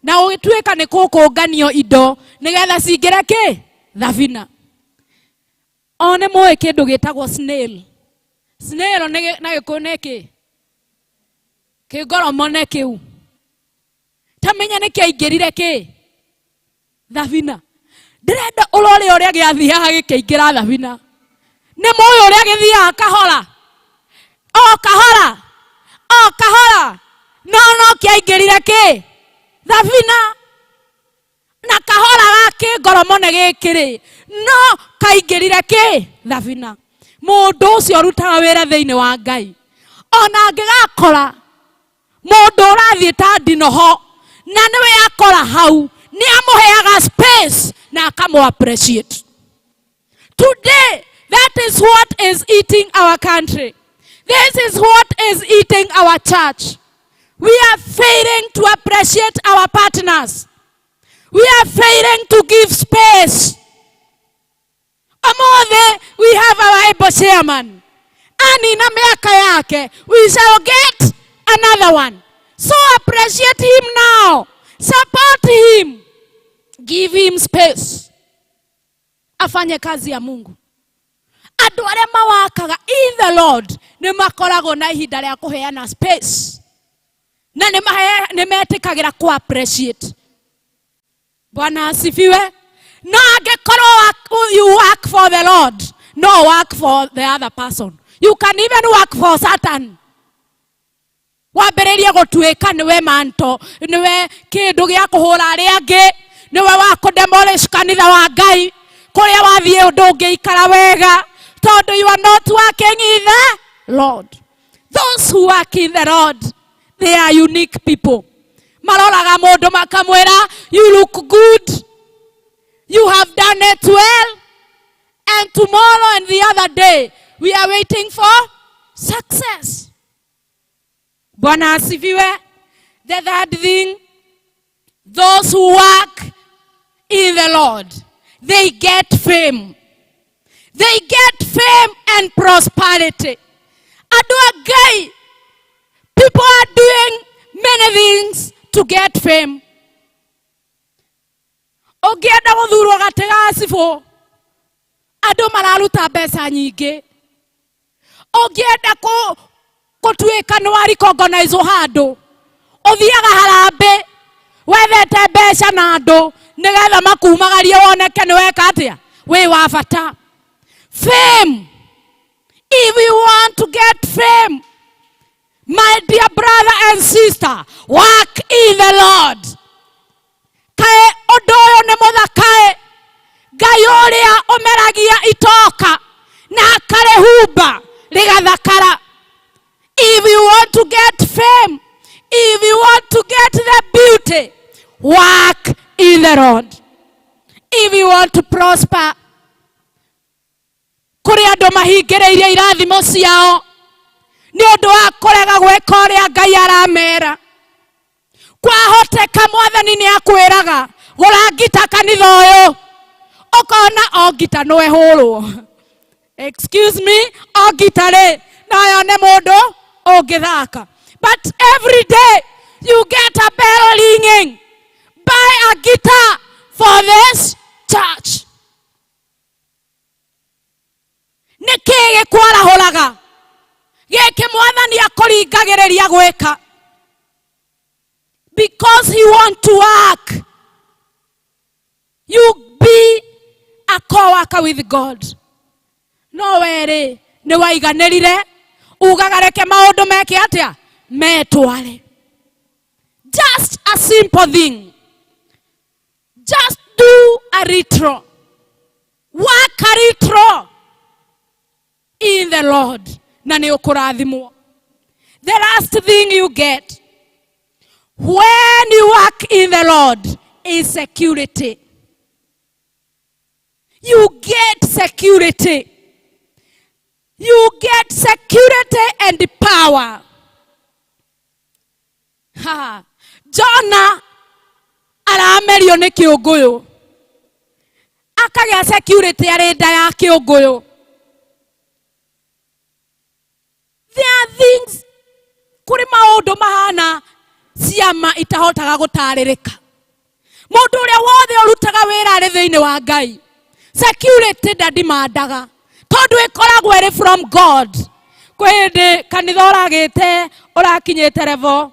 [SPEAKER 7] na gũgĩtuĩka nĩ kũkũnganio indo nĩgetha cingĩre kĩ thabina. O nĩ mũĩ kĩndũ gĩtagwo snail. Snail nĩ na gĩkũyũ nĩ kĩ? Kĩngoromone kĩu. Ta menya nĩ kĩaingĩrire kĩ? Thabina. Ndĩrenda ũrore ũrĩa gĩathiaga gĩkĩingĩra thabina. Nĩ mũĩ ũrĩa gĩthiaga kahora? O kahora. O kahora. No no kĩaingĩrire kĩ? Thabina. Na kahora ga kĩngoromone gĩkĩ rĩ, no kaingĩrire kĩ? Thabina. Mũndũ ũcio ũrutaga wĩra thĩinĩ wa Ngai, ona angĩgakora mũndũ ũrathiĩ ta ndinoho na nĩwe akora hau, nĩ amũheaga space na akamũ appreciate. Today, that is what is eating our country. This is what is eating our church. We are failing to appreciate our partners. We are failing to give space. Omothe, we have our able chairman. Anina miaka yake, we shall get another one. So appreciate him now. Support him. Give him space. Afanye kazi ya Mungu. Andũ arĩa mawakaga in the Lord nĩ makoragwo na ihinda rĩa kũheana space. Na nĩ metĩkagĩra ku appreciate. Bwana asifiwe. No angĩkorwo you work for the Lord, no work for the other person. You can even work for Satan. Wambĩrĩrie gũtuĩka nĩwe manto, nĩwe kĩndũ gĩa kũhũra arĩa angĩ, nĩwe wa kũdemolish kanitha wa Ngai, kũrĩa wathiĩ ũndũ ũngĩikara wega, tondũ you are not working in the Lord. Those who work in the Lord, they are unique people. Maroraga mũndũ makamwĩra, you look good, you have done it well, and tomorrow and the other day, we are waiting for success. Bwana asifiwe. The third thing, those who work in the Lord, they get fame. They get fame and prosperity. Andũ a Ngai, people are doing many things to get fame. Ũngĩenda gũthurwo gatĩ ga cibũ, andũ mararuta mbeca nyingĩ. Ũngĩenda gũtuĩka nĩ wa recognize handũ, ũthiaga harambĩ, wethete mbeca na andũ, nĩgetha makumagarie woneke nĩ weka atĩa, wĩ wa bata. Fame. If you want to get fame, my dear brother and sister, work in the Lord. Kaĩ ũndũ ũyũ nĩ mũthakaĩ, Ngai ũrĩa ũmeragia itoka na akarĩhumba rĩgathakara. If you want to get fame, if you want to get the beauty, work in the Lord. If you want to prosper, kũrĩ andũ mahingĩrĩirie irathimo ciao nĩ ũndũ wa kũrega gwĩka ũrĩa Ngai aramera. Kwahoteka mwathani nĩ akwĩraga gũra ngita kanitha ũyũ, ũkona o ngita no ĩhũrwo. Excuse me, o ngita rĩ no yone mũndũ ũngĩthaka. But every day you get a bell ringing. Buy a guitar for this church. Nĩ kĩĩ gĩkwarahũraga gĩkĩ mwathani akũringagĩrĩria gwĩka? Because he want to work. You be a co-worker with God. No werĩ nĩ waiganĩrire, ugaga reke maũndũ meke atĩa, metware. Just a simple thing. Just do a little. Work a little in the Lord. Na nĩ ũkũrathimwo. The last thing you get when you work in the Lord is security. You get security. You get security and power. Ha. Jonah aramerio nĩ kĩũngũyũ, akagĩa security arĩ nda ya kĩũngũyũ. There are things, kũrĩ maũndũ mahana Ciama itahotaga gũtarĩrĩka. Mũndũ ũrĩa wothe ũrutaga wĩra arĩ thĩinĩ wa Ngai, security ndandimandaga, tondũ ĩkoragwo ĩrĩ from God. Kwĩ hĩndĩ kanitha ũragĩte ũrakinyĩte level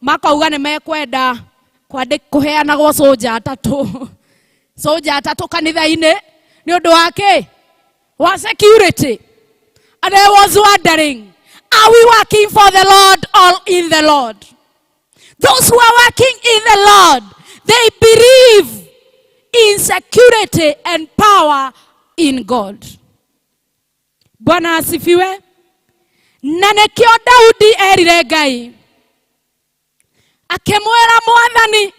[SPEAKER 7] makauga nĩ mekwenda kũheanagwo soja atatũ, soja atatũ kanitha-inĩ nĩ ũndũ wa kĩ? Wa security. And I was wondering, are we working for the Lord or in the Lord? Those who are working in the Lord, they believe in security and power in God. Bwana asifiwe. Na nĩkĩo Daudi erire Ngai, akĩmwĩra, Mwathani,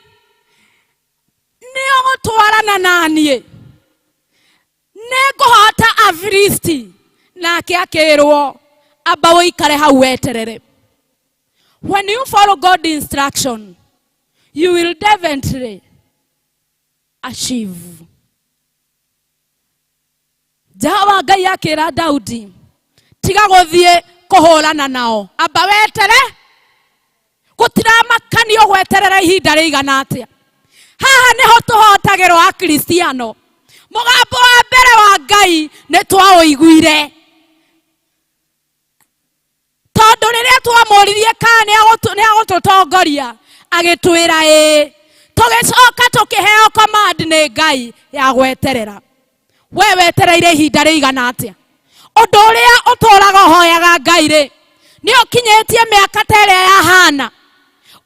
[SPEAKER 7] nĩ ũgũtwarana na niĩ, nĩngũhota Afilisti. Nake akĩrwo, amba ũikare hau weterere. When you follow God instruction, you will definitely achieve. Jehova Ngai akĩra Daudi, tiga gũthiĩ kũhũrana nao, amba wetere. Gũtiramakanio gweterera ihinda rĩigana atĩa. Haha nĩho tũhotagĩrwo Akristiano. Mũgambo wa mbere wa Ngai nĩ twaũiguire, tondũ rĩrĩa twamũririe kana nĩ agũtũtongoria, agĩtwĩra ĩĩ. Tũgĩcoka tũkĩheo command nĩ Ngai ya gweterera. We wetereire ihinda rĩigana atĩa? Ũndũ ũrĩa ũtũraga ũhoyaga Ngai rĩ, nĩ ũkinyĩtie mĩaka ta ĩrĩa ya Hana,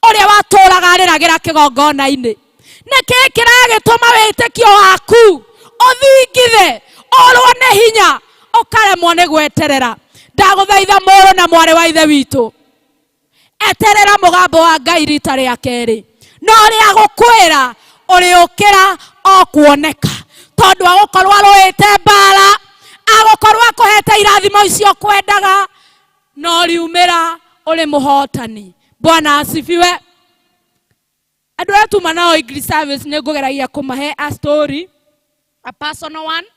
[SPEAKER 7] ũrĩa watũraga arĩragĩra kĩgongona-inĩ? Nĩkĩ kĩragĩtũma wĩtĩkio waku ũthingithe, ũrwo nĩ hinya, ũkaremwo nĩ gweterera? Ndagũthaitha, mũrũ na mwarĩ wa ithe witũ, eterera mũgambo wa Ngai rita rĩa kerĩ. No rĩa gũkwĩra ũrĩũkĩra o kuoneka, tondũ agũkorwo arũĩte mbara, agũkorwo akũhete irathimo icio kwendaga, no riumĩra ũrĩ mũhotani. Bwana asifiwe. Andũ arĩa tuma nao English service, nĩ ngũgeragia kũmahe a story, a personal one,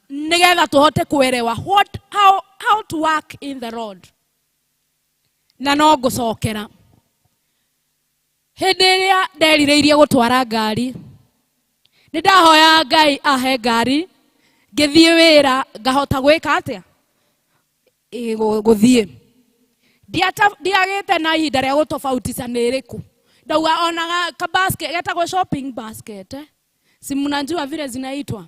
[SPEAKER 7] nĩgetha tũhote kuelewa how to work in the Lord. Na no ngũcokera hĩndĩ ĩrĩa nderirĩirie gũtwara ngari. Nĩ ndahoya Ngai ahe ngari, ngĩthiĩ wĩra, ngahota gwĩka atĩa? Gũthiĩ. Ndiagĩte na ihinda rĩa gũtofautisha nĩ ĩrĩkũ. Ndauga ona ka basket getagwo shopping basket, eh? Si mnajua vile zinaitwa?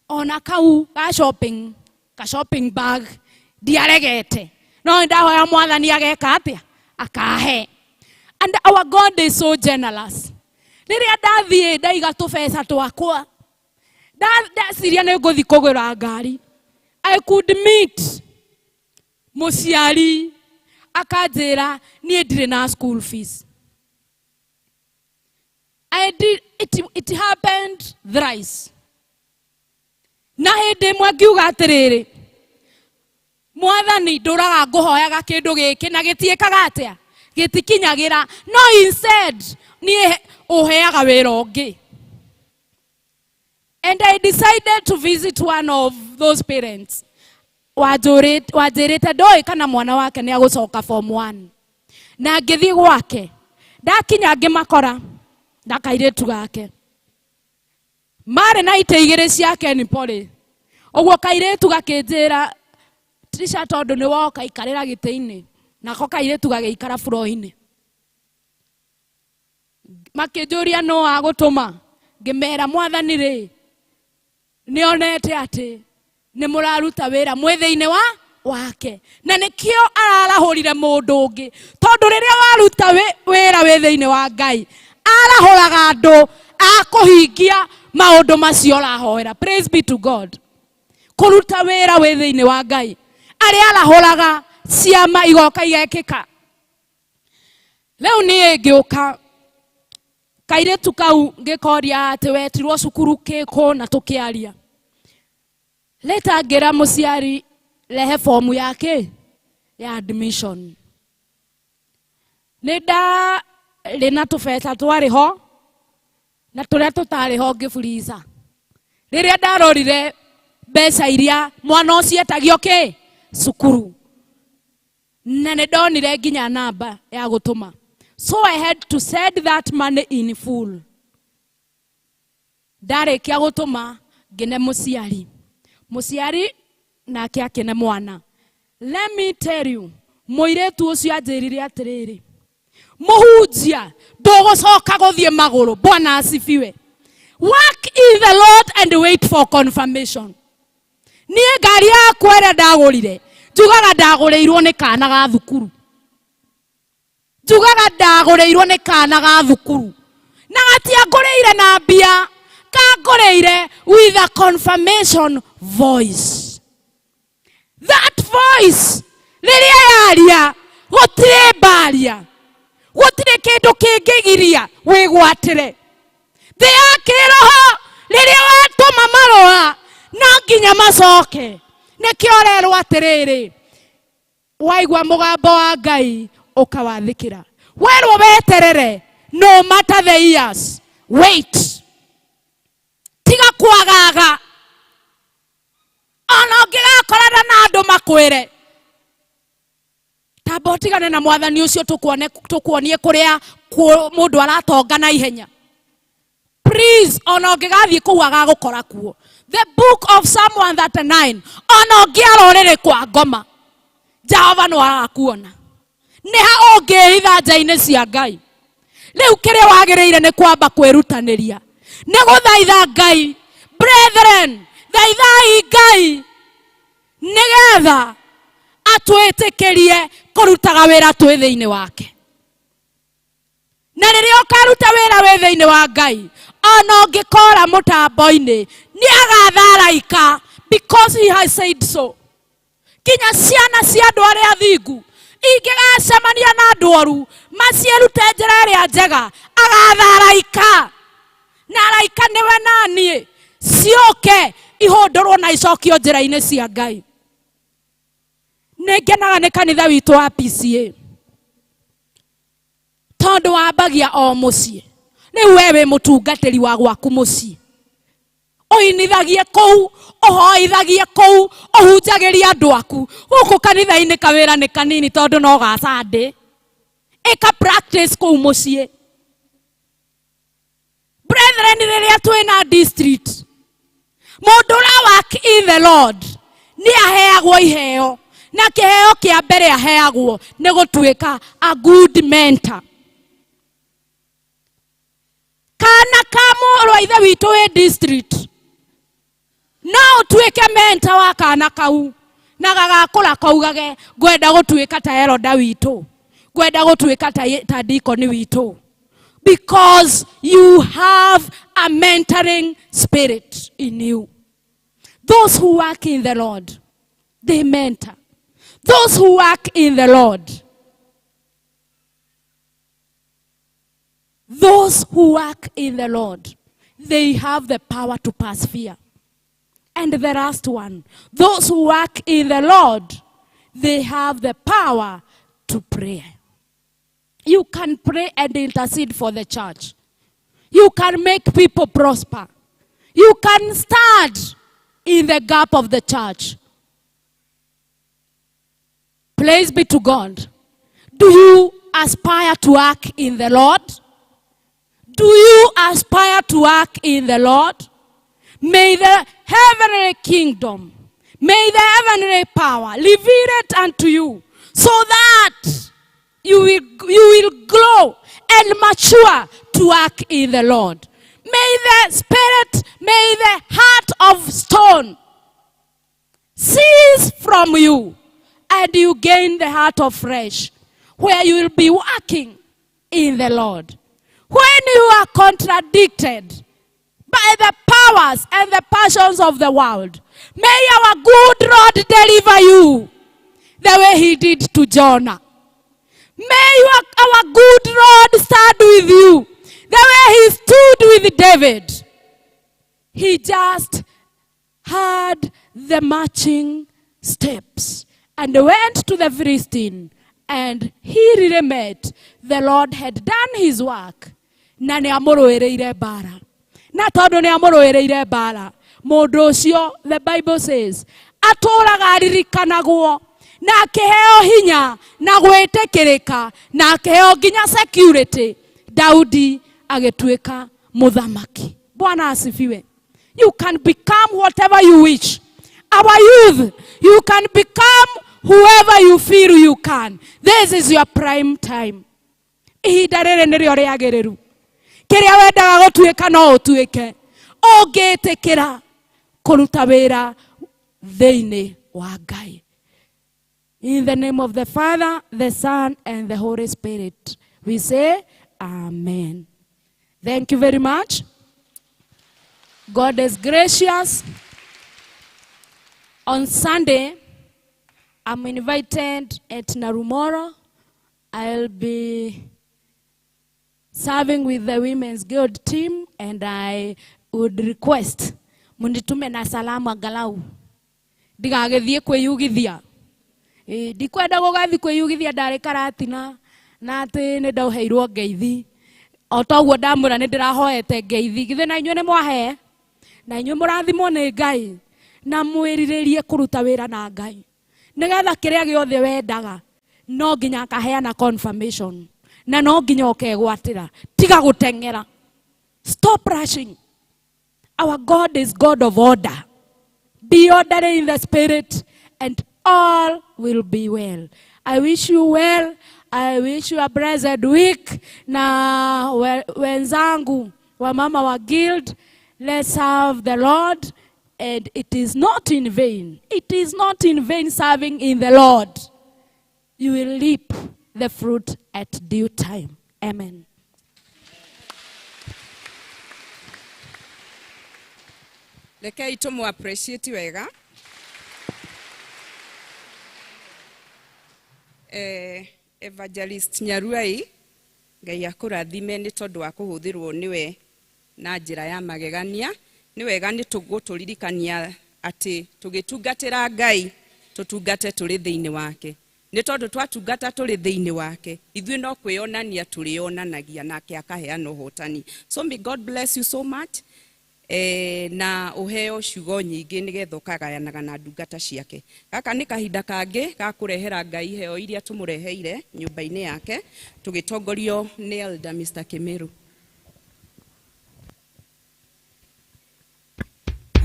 [SPEAKER 7] Ona kau ka shopping, ka shopping bag, ndiaregete. No ndahoya Mwathani ageka atĩa? Akahe. And our God is so generous. Rĩrĩa ndathiĩ ndaiga tũbeca twakwa, ndeciria nĩ ngũthi kũgũra ngari, I could meet mũciari akanjĩra, niĩ ndirĩ na school fees. It happened thrice. Na hĩndĩ ĩmwe ngiuga atĩrĩrĩ, Mwathani, ndũraga ngũhoyaga kĩndũ gĩkĩ na gĩtiĩkaga atĩa? Gĩtikinyagĩra. No instead niĩ ũheaga wĩra ũngĩ. And I decided to visit one of those parents wanjĩrĩte ndoĩ kana mwana wake nĩ agũcoka form 1. Na ngĩthiĩ gwake. Ndakinya ngĩmakora na kairĩtu gake marĩ na itĩ igĩrĩ cia Kenpoly. Ũguo kairĩtu gakĩnjĩra, "Trisha, tondũ nĩ woka, ikarĩra gĩtĩ-inĩ." Nako kairĩtu gagĩikara floor-inĩ. Makĩnjũria, "Nũ agũtũma?" Ngĩmera, "Mwathani rĩ, nĩonete atĩ nĩ mũraruta wĩra mwĩ thĩinĩ wa wake, na nĩkĩo ararahũrire mũndũ ũngĩ." Tondũ rĩrĩa waruta wĩra wĩ thĩinĩ wa Ngai, arahũraga andũ a kũhingia maũndũ macio ũrahoera. Praise be to God. Kũruta wĩra wĩ thĩinĩ wa Ngai, arĩa arahũraga ciama igoka igekĩka. Rĩu niĩ ngĩũka kairĩtu kau ngĩkoria atĩ wetirwo cukuru kĩkũ, na tũkĩaria. Later ngĩra mũciari, "Rehe fomu yake ya admission." Nĩ ndarĩ na tũbeca twarĩ ho na tũrĩa tũtarĩ ho ngĩburica. Rĩrĩa ndarorire mbeca iria mwana ũcio etagio kĩ cukuru, na nĩ ndonire nginya namba ya gũtũma. So I had to send that money in full. Ndarĩkia gũtũma ngĩne mũciari, mũciari nake akĩne mwana. Let me tell you, mũirĩtu ũcio anjĩrire atĩrĩrĩ, mũhunjia, ndũgũcoka gũthiĩ magũrũ. Bwana asifiwe. Work in the Lord and wait for confirmation. Niĩ ngari yakwa ĩrĩa ndagũrire, njugaga ndagũrĩirwo nĩ kana ga thukuru, njugaga ndagũrĩirwo nĩ kana ga thukuru, na gatiangũrĩire na mbia, kangũrĩire with a confirmation voice. That voice rĩrĩa yaria, gũtirĩ mbaria, gũtirĩ kĩndũ kĩngĩgiria wĩgwatĩre. Thĩ ya kĩroho, rĩrĩa watũma marũa, no nginya macoke. Nĩkĩo ũrerwo atĩrĩrĩ, waigua mũgambo wa Ngai ũkawathĩkĩra. Werwo weterere, no matter the years, wait, tiga kwagaga. Ona ũngĩgakorana na andũ makwĩre tamba ũtigane na mwathani ũcio, tũkuone, tũkuonie kũrĩa mũndũ aratonga na ihenya. Please, ona ũngĩgathiĩ kũu agagũkora kuo. The book of Psalm 139, ona ũngĩara ũrĩrĩ kwa ngoma, Jehova no arakuona. Nĩ ha ũngĩhitha nja-inĩ cia Ngai? Rĩu kĩrĩa wagĩrĩire nĩ kwamba kwĩrutanĩria, nĩ gũthaitha Ngai. Brethren, thaithai Ngai nĩgetha atwĩtĩkĩrie kũrutaga wĩra twĩ thĩinĩ wake. Na rĩrĩa ũkaruta wĩra wĩ thĩinĩ wa Ngai, ona ũngĩkora mũtambo-inĩ, nĩ agatha araika, because he has said so. Nginya ciana cia andũ arĩa athingu ingĩgacemania na andũ oru, maciĩrute njĩra ĩrĩa njega, agatha araika, na araika nĩwe naniĩ, ciũke ihũndũrwo na icokio njĩra-inĩ cia Ngai. Nĩ ngenaga nĩ kanitha witũ wa PCA, tondũ wambagia o mũciĩ. Rĩu we wĩ mũtungatĩri wa gwaku mũciĩ, ũinithagie kũu, ũhoithagie kũu, ũhunjagĩrie andũ aku. Gũkũ kanitha-inĩ kawĩra nĩ kanini, tondũ no ga Sunday. Ĩka practice kũu mũciĩ. Brethren, rĩrĩa twĩna district, mũndũ ũrĩa work in the Lord nĩ aheagwo iheo, na kĩheo kĩa mbere aheagwo nĩ gũtuĩka a good mentor. Kana ka mũrũ wa ithe witũ wĩ district, no ũtuĩke mentor wa kana kau, na gagakũra kaugage, "Ngwenda gũtuĩka ta elder witũ, ngwenda gũtuĩka ta deacon witũ," because you have a mentoring spirit in you. Those who work in the Lord, they mentor. Those who work in the Lord, those who work in the Lord, they have the power to pass fear. And the last one, those who work in the Lord, they have the power to pray. You can pray and intercede for the church. You can make people prosper. You can stand in the gap of the church. Praise be to God. Do you aspire to work in the Lord? Do you aspire to work in the Lord? May the heavenly kingdom, may the heavenly power reveal it unto you, so that you will grow and mature to work in the Lord. May the spirit, may the heart of stone cease from you, and you gain the heart of flesh, where you will be working in the Lord. When you are contradicted by the powers and the passions of the world, may our good Lord deliver you the way he did to Jonah. May our good Lord stand with you the way he stood with David. He just had the marching steps and went to the Philistine, and he really met the Lord had done his work, na nĩ amũrũĩrĩire mbara. Na tondũ nĩ amũrũĩrĩire mbara, mũndũ ũcio, the Bible says, atũraga aririkanagwo. Na akĩheo hinya na gwĩtĩkĩrĩka na akĩheo nginya security. Daudi agĩtuĩka mũthamaki. Bwana asifiwe. You can become whatever you wish. Our youth, you can become whoever you feel you can. This is your prime time. Ihinda rĩrĩ nĩrĩo rĩagĩrĩru. Kĩrĩa wendaga gũtuĩka no ũtuĩke ũngĩtĩkĩra kũruta wĩra thĩinĩ wa Ngai. In the name of the Father, the Son, and the Holy Spirit, we say amen. Thank you very much. God is gracious. On Sunday, I'm invited at Narumoro. I'll be serving with the Women's Guild team, and I would request munitume na salamu angalau ndigagĩthiĩ kwĩyugithia. Ĩ, ndikwenda gũgathiĩ kwĩyugithia ndarĩ karatina na atĩ nĩ ndauheirwo ngeithi o toguo ndamwĩra nĩ ndĩrahoete ngeithi. Githĩ na inyuĩ nĩ mwahe na inyuĩ mũrathimwo nĩ Ngai na mwĩrirĩrie kũruta wĩra na Ngai nĩgetha kĩrĩa gĩothe wendaga no nginya akaheana confirmation na no nginya ũkegwatĩra. Tiga gũteng'era. Stop rushing. Our God is God of order. Be orderly in the spirit and all will be well. I wish you well. I wish you a blessed week. Na wenzangu wa mama wa guild, let's serve the Lord, and it is not in vain. It is not in vain serving in the Lord. You will reap the fruit at due time. Amen.
[SPEAKER 2] Rekei tũmũ appreciate wega. Evangelist Nyaruai, Ngai akũrathime nĩ tondũ wa kũhũthĩrwo nĩwe na njĩra ya magegania. Nĩ wega nĩ tũgũtũririkania atĩ tũgĩtungatĩra Ngai tũtungate tũrĩ thĩinĩ wake, nĩ tondũ twatungata tũrĩ thĩinĩ wake ithuĩ no kwĩonania tũrĩonanagia nake akaheana ũhotani. So may God bless you so much. Na uheo ciugo nyingĩ nĩgetha ũkagayanaga na ndungata ciake. Gaka nĩ kahinda kangĩ ga kũrehera Ngai iheo iria tũmũreheire nyũmba-inĩ yake tũgĩtongorio nĩ Elder Mr. Kimiru.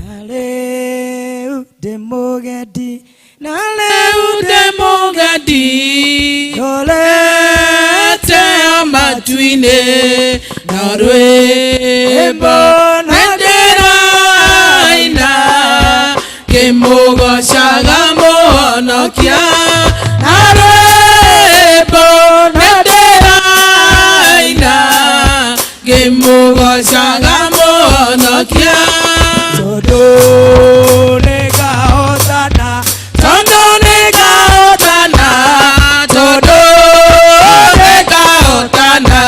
[SPEAKER 15] Naleu demogedi, naleu demogedi,
[SPEAKER 5] Tolete amatuine na rwimbo nenderaina ngĩmũgoocaga mũhonokia na rwimbo nenderaina ngĩmũgoocaga mũhonokia.
[SPEAKER 15] Tondũ nĩngahotana,
[SPEAKER 5] tondũ nĩngahotana, tondũ nĩngahotana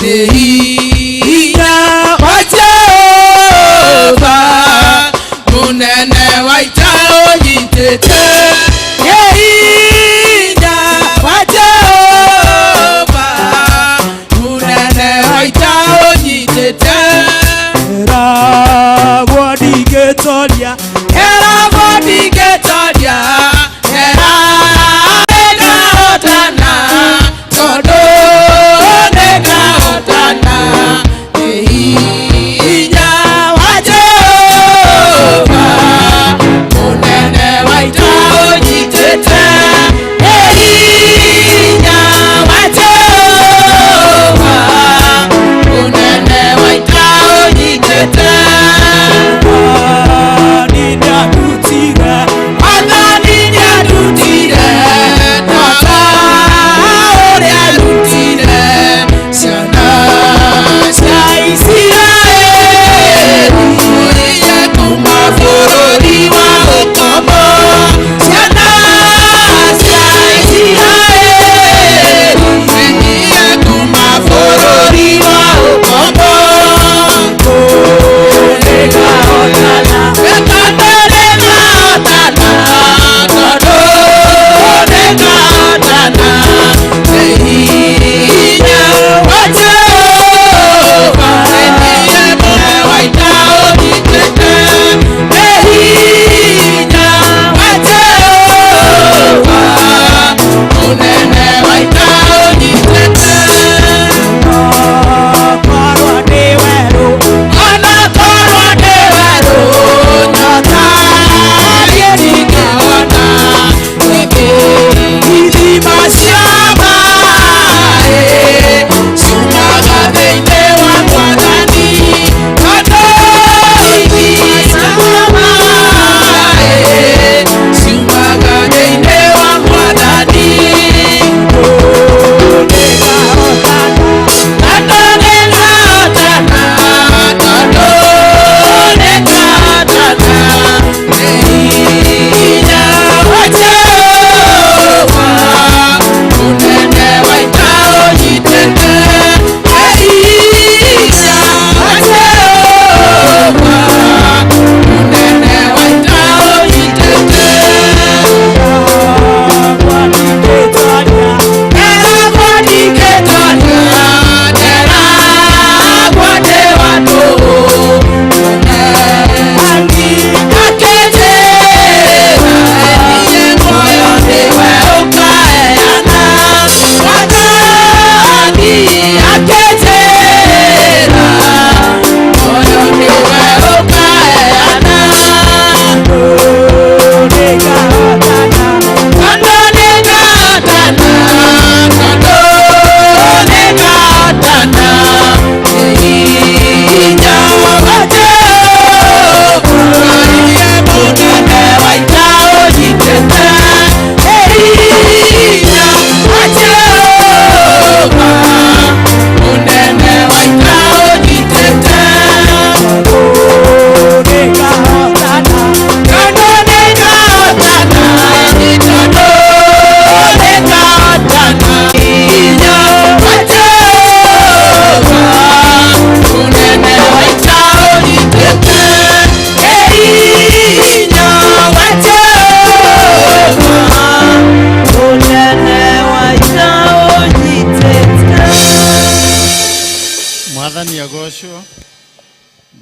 [SPEAKER 5] nĩ hinya wa Jehova mũnene wa ita ũnyitĩte, nĩ hinya wa Jehova mũnene wa ita ũnyitĩte.
[SPEAKER 15] Ĩragwo ndingĩtoria.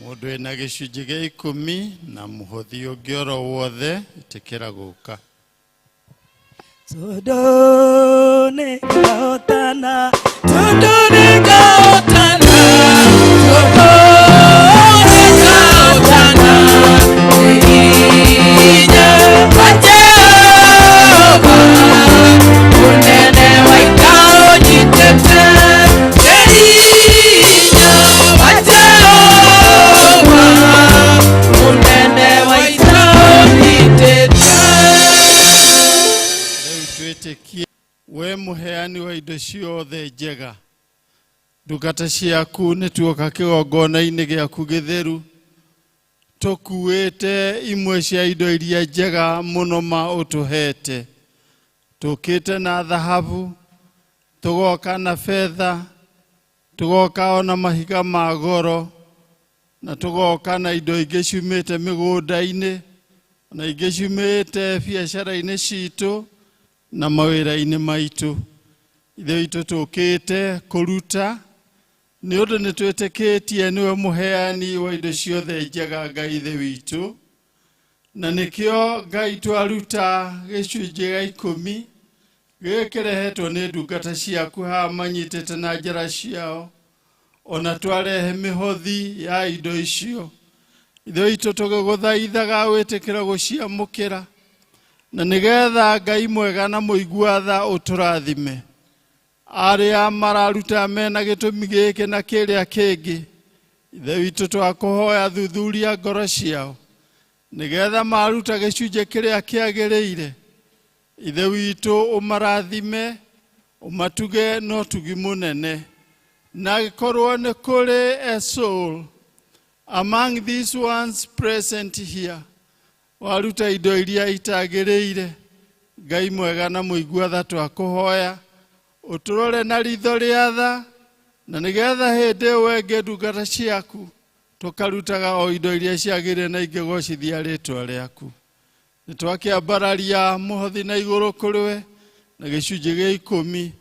[SPEAKER 16] Mũndũ wĩna gĩcunjĩ gĩa ikũmi na mũhothi ũngĩ oro wothe ĩtĩkĩra gũka.
[SPEAKER 15] Tondũ nĩngahotana, tondũ nĩngahotana, tondũ nĩngahotana, hinya wa Jehova, mũnene wa ita ũnyitĩte, hinya wa Jehova, mũnene wa ita ũnyitĩte.
[SPEAKER 16] Rĩu twĩtĩkie we mũheani wa indo ciothe njega, ndungata ciaku nĩ tuoka kĩgongona-inĩ gĩaku gĩtheru, tũkuĩte imwe cia indo iria njega mũno ma ũtũhete. Tũkĩte na thahabu, tũgoka na betha, tũgoka ona mahiga ma goro, na tũgoka na indo ingĩ ciumĩte mĩgũnda-inĩ, na ingĩ ciumĩte biacara-inĩ citũ na mawĩra-inĩ maitũ. Ithe witũ tũkĩte kũruta nĩ ũndũ nĩ twĩtĩkĩtie nĩwe mũheani wa indo ciothe njega, Ngai Ithe witũ, na nĩkĩo Ngai twaruta gĩcunjĩ gĩa ikũmi gĩkĩ kĩrehetwo nĩ ndungata ciaku haha manyitĩte na njĩra ciao, ona twarehe mĩhothi ya indo icio. Ithe witũ tũgĩgũthaithaga wĩtĩkĩre gũciamũkĩra, na nĩgetha Ngai mwega na mũigua tha ũtũrathime. Arĩa mararuta mena gĩtũmi gĩkĩ na kĩrĩa kĩngĩ, Ithe witũ twakũhoya thuthuria ngoro ciao, nĩgetha maruta gĩcunjĩ kĩrĩa kĩagĩrĩire. Ithe witũ ũmarathime, ũmatuge na ũtugi mũnene. Na angĩkorwo nĩ kũrĩ a soul among these ones present here waruta indo iria itagĩrĩire, Ngai mwega na mũigua tha twakũhoya ũtũrore na ritho rĩa tha, na nĩgetha hĩndĩ ĩyo ĩngĩ ndungata ciaku tũkarutaga o indo iria ciagĩrĩire na ingĩgocithia rĩtwa rĩaku. Nĩ twakĩambararia mũhothi na igũrũ kũrĩ we na gĩcunjĩ gĩa ikũmi.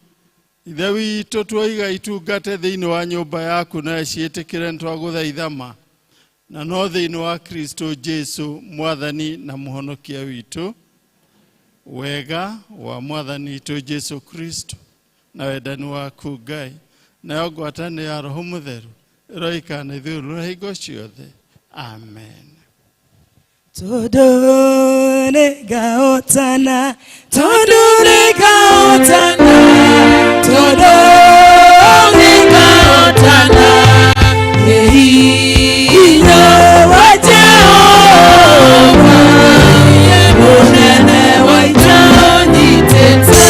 [SPEAKER 16] Ithe witũ twoiga itungate thĩinĩ wa nyũmba yaku na ciĩtĩkĩre, nĩ twagũthaitha ma na no thĩinĩ wa Kristo Jesu mwathani na mũhonokia witũ. Wega wa mwathani witũ Jesu Kristo na wendani waku Ngai nayo ngwatanĩro ya Roho Mũtheru ĩroikara na ithuĩ rũra hingo ciothe. Amen.
[SPEAKER 15] Tondũ nĩngahotana, tondũ nĩngahotana, tondũ nĩngahotana, hinya wa Jehova, mũnene wa ita ũnyitĩte.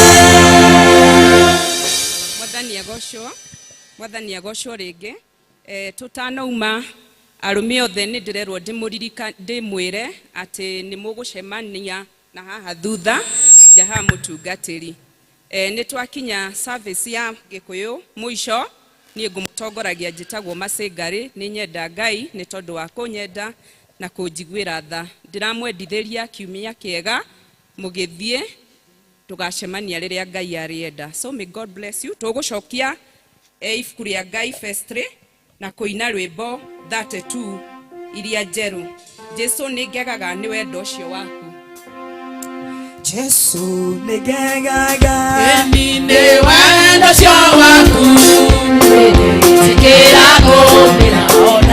[SPEAKER 2] Mwathani agocwo, mwathani agocwo rĩngĩ. Tũtanauma arũme othe nĩ ndĩrerwo ndĩmwĩre atĩ nĩ mũgũcemania na haha thutha nja ha mũtungatĩri. Nĩ twakinya service ya Gĩkũyũ mũico, niĩ ngũmũtongoragia njĩtagwo Masĩngarĩ, nĩ nyenda Ngai nĩ tondũ wa kũnyenda na kũnjiguĩra tha. Ndĩramwendithĩria kiumia kĩega mũgĩthiĩ, tũgacemania rĩrĩa Ngai arĩenda. So may God bless you. Tũgũcokia ibuku rĩa Ngai verse 3 na kũina rwĩmbo 32 iria njerũ. Jesu nĩ ngegaga nĩ wendo ũcio waku.
[SPEAKER 15] Jesu nĩngegaga
[SPEAKER 5] Ĩni nĩ wendo ũcio waku, ĩtĩkĩra kũmbĩra ona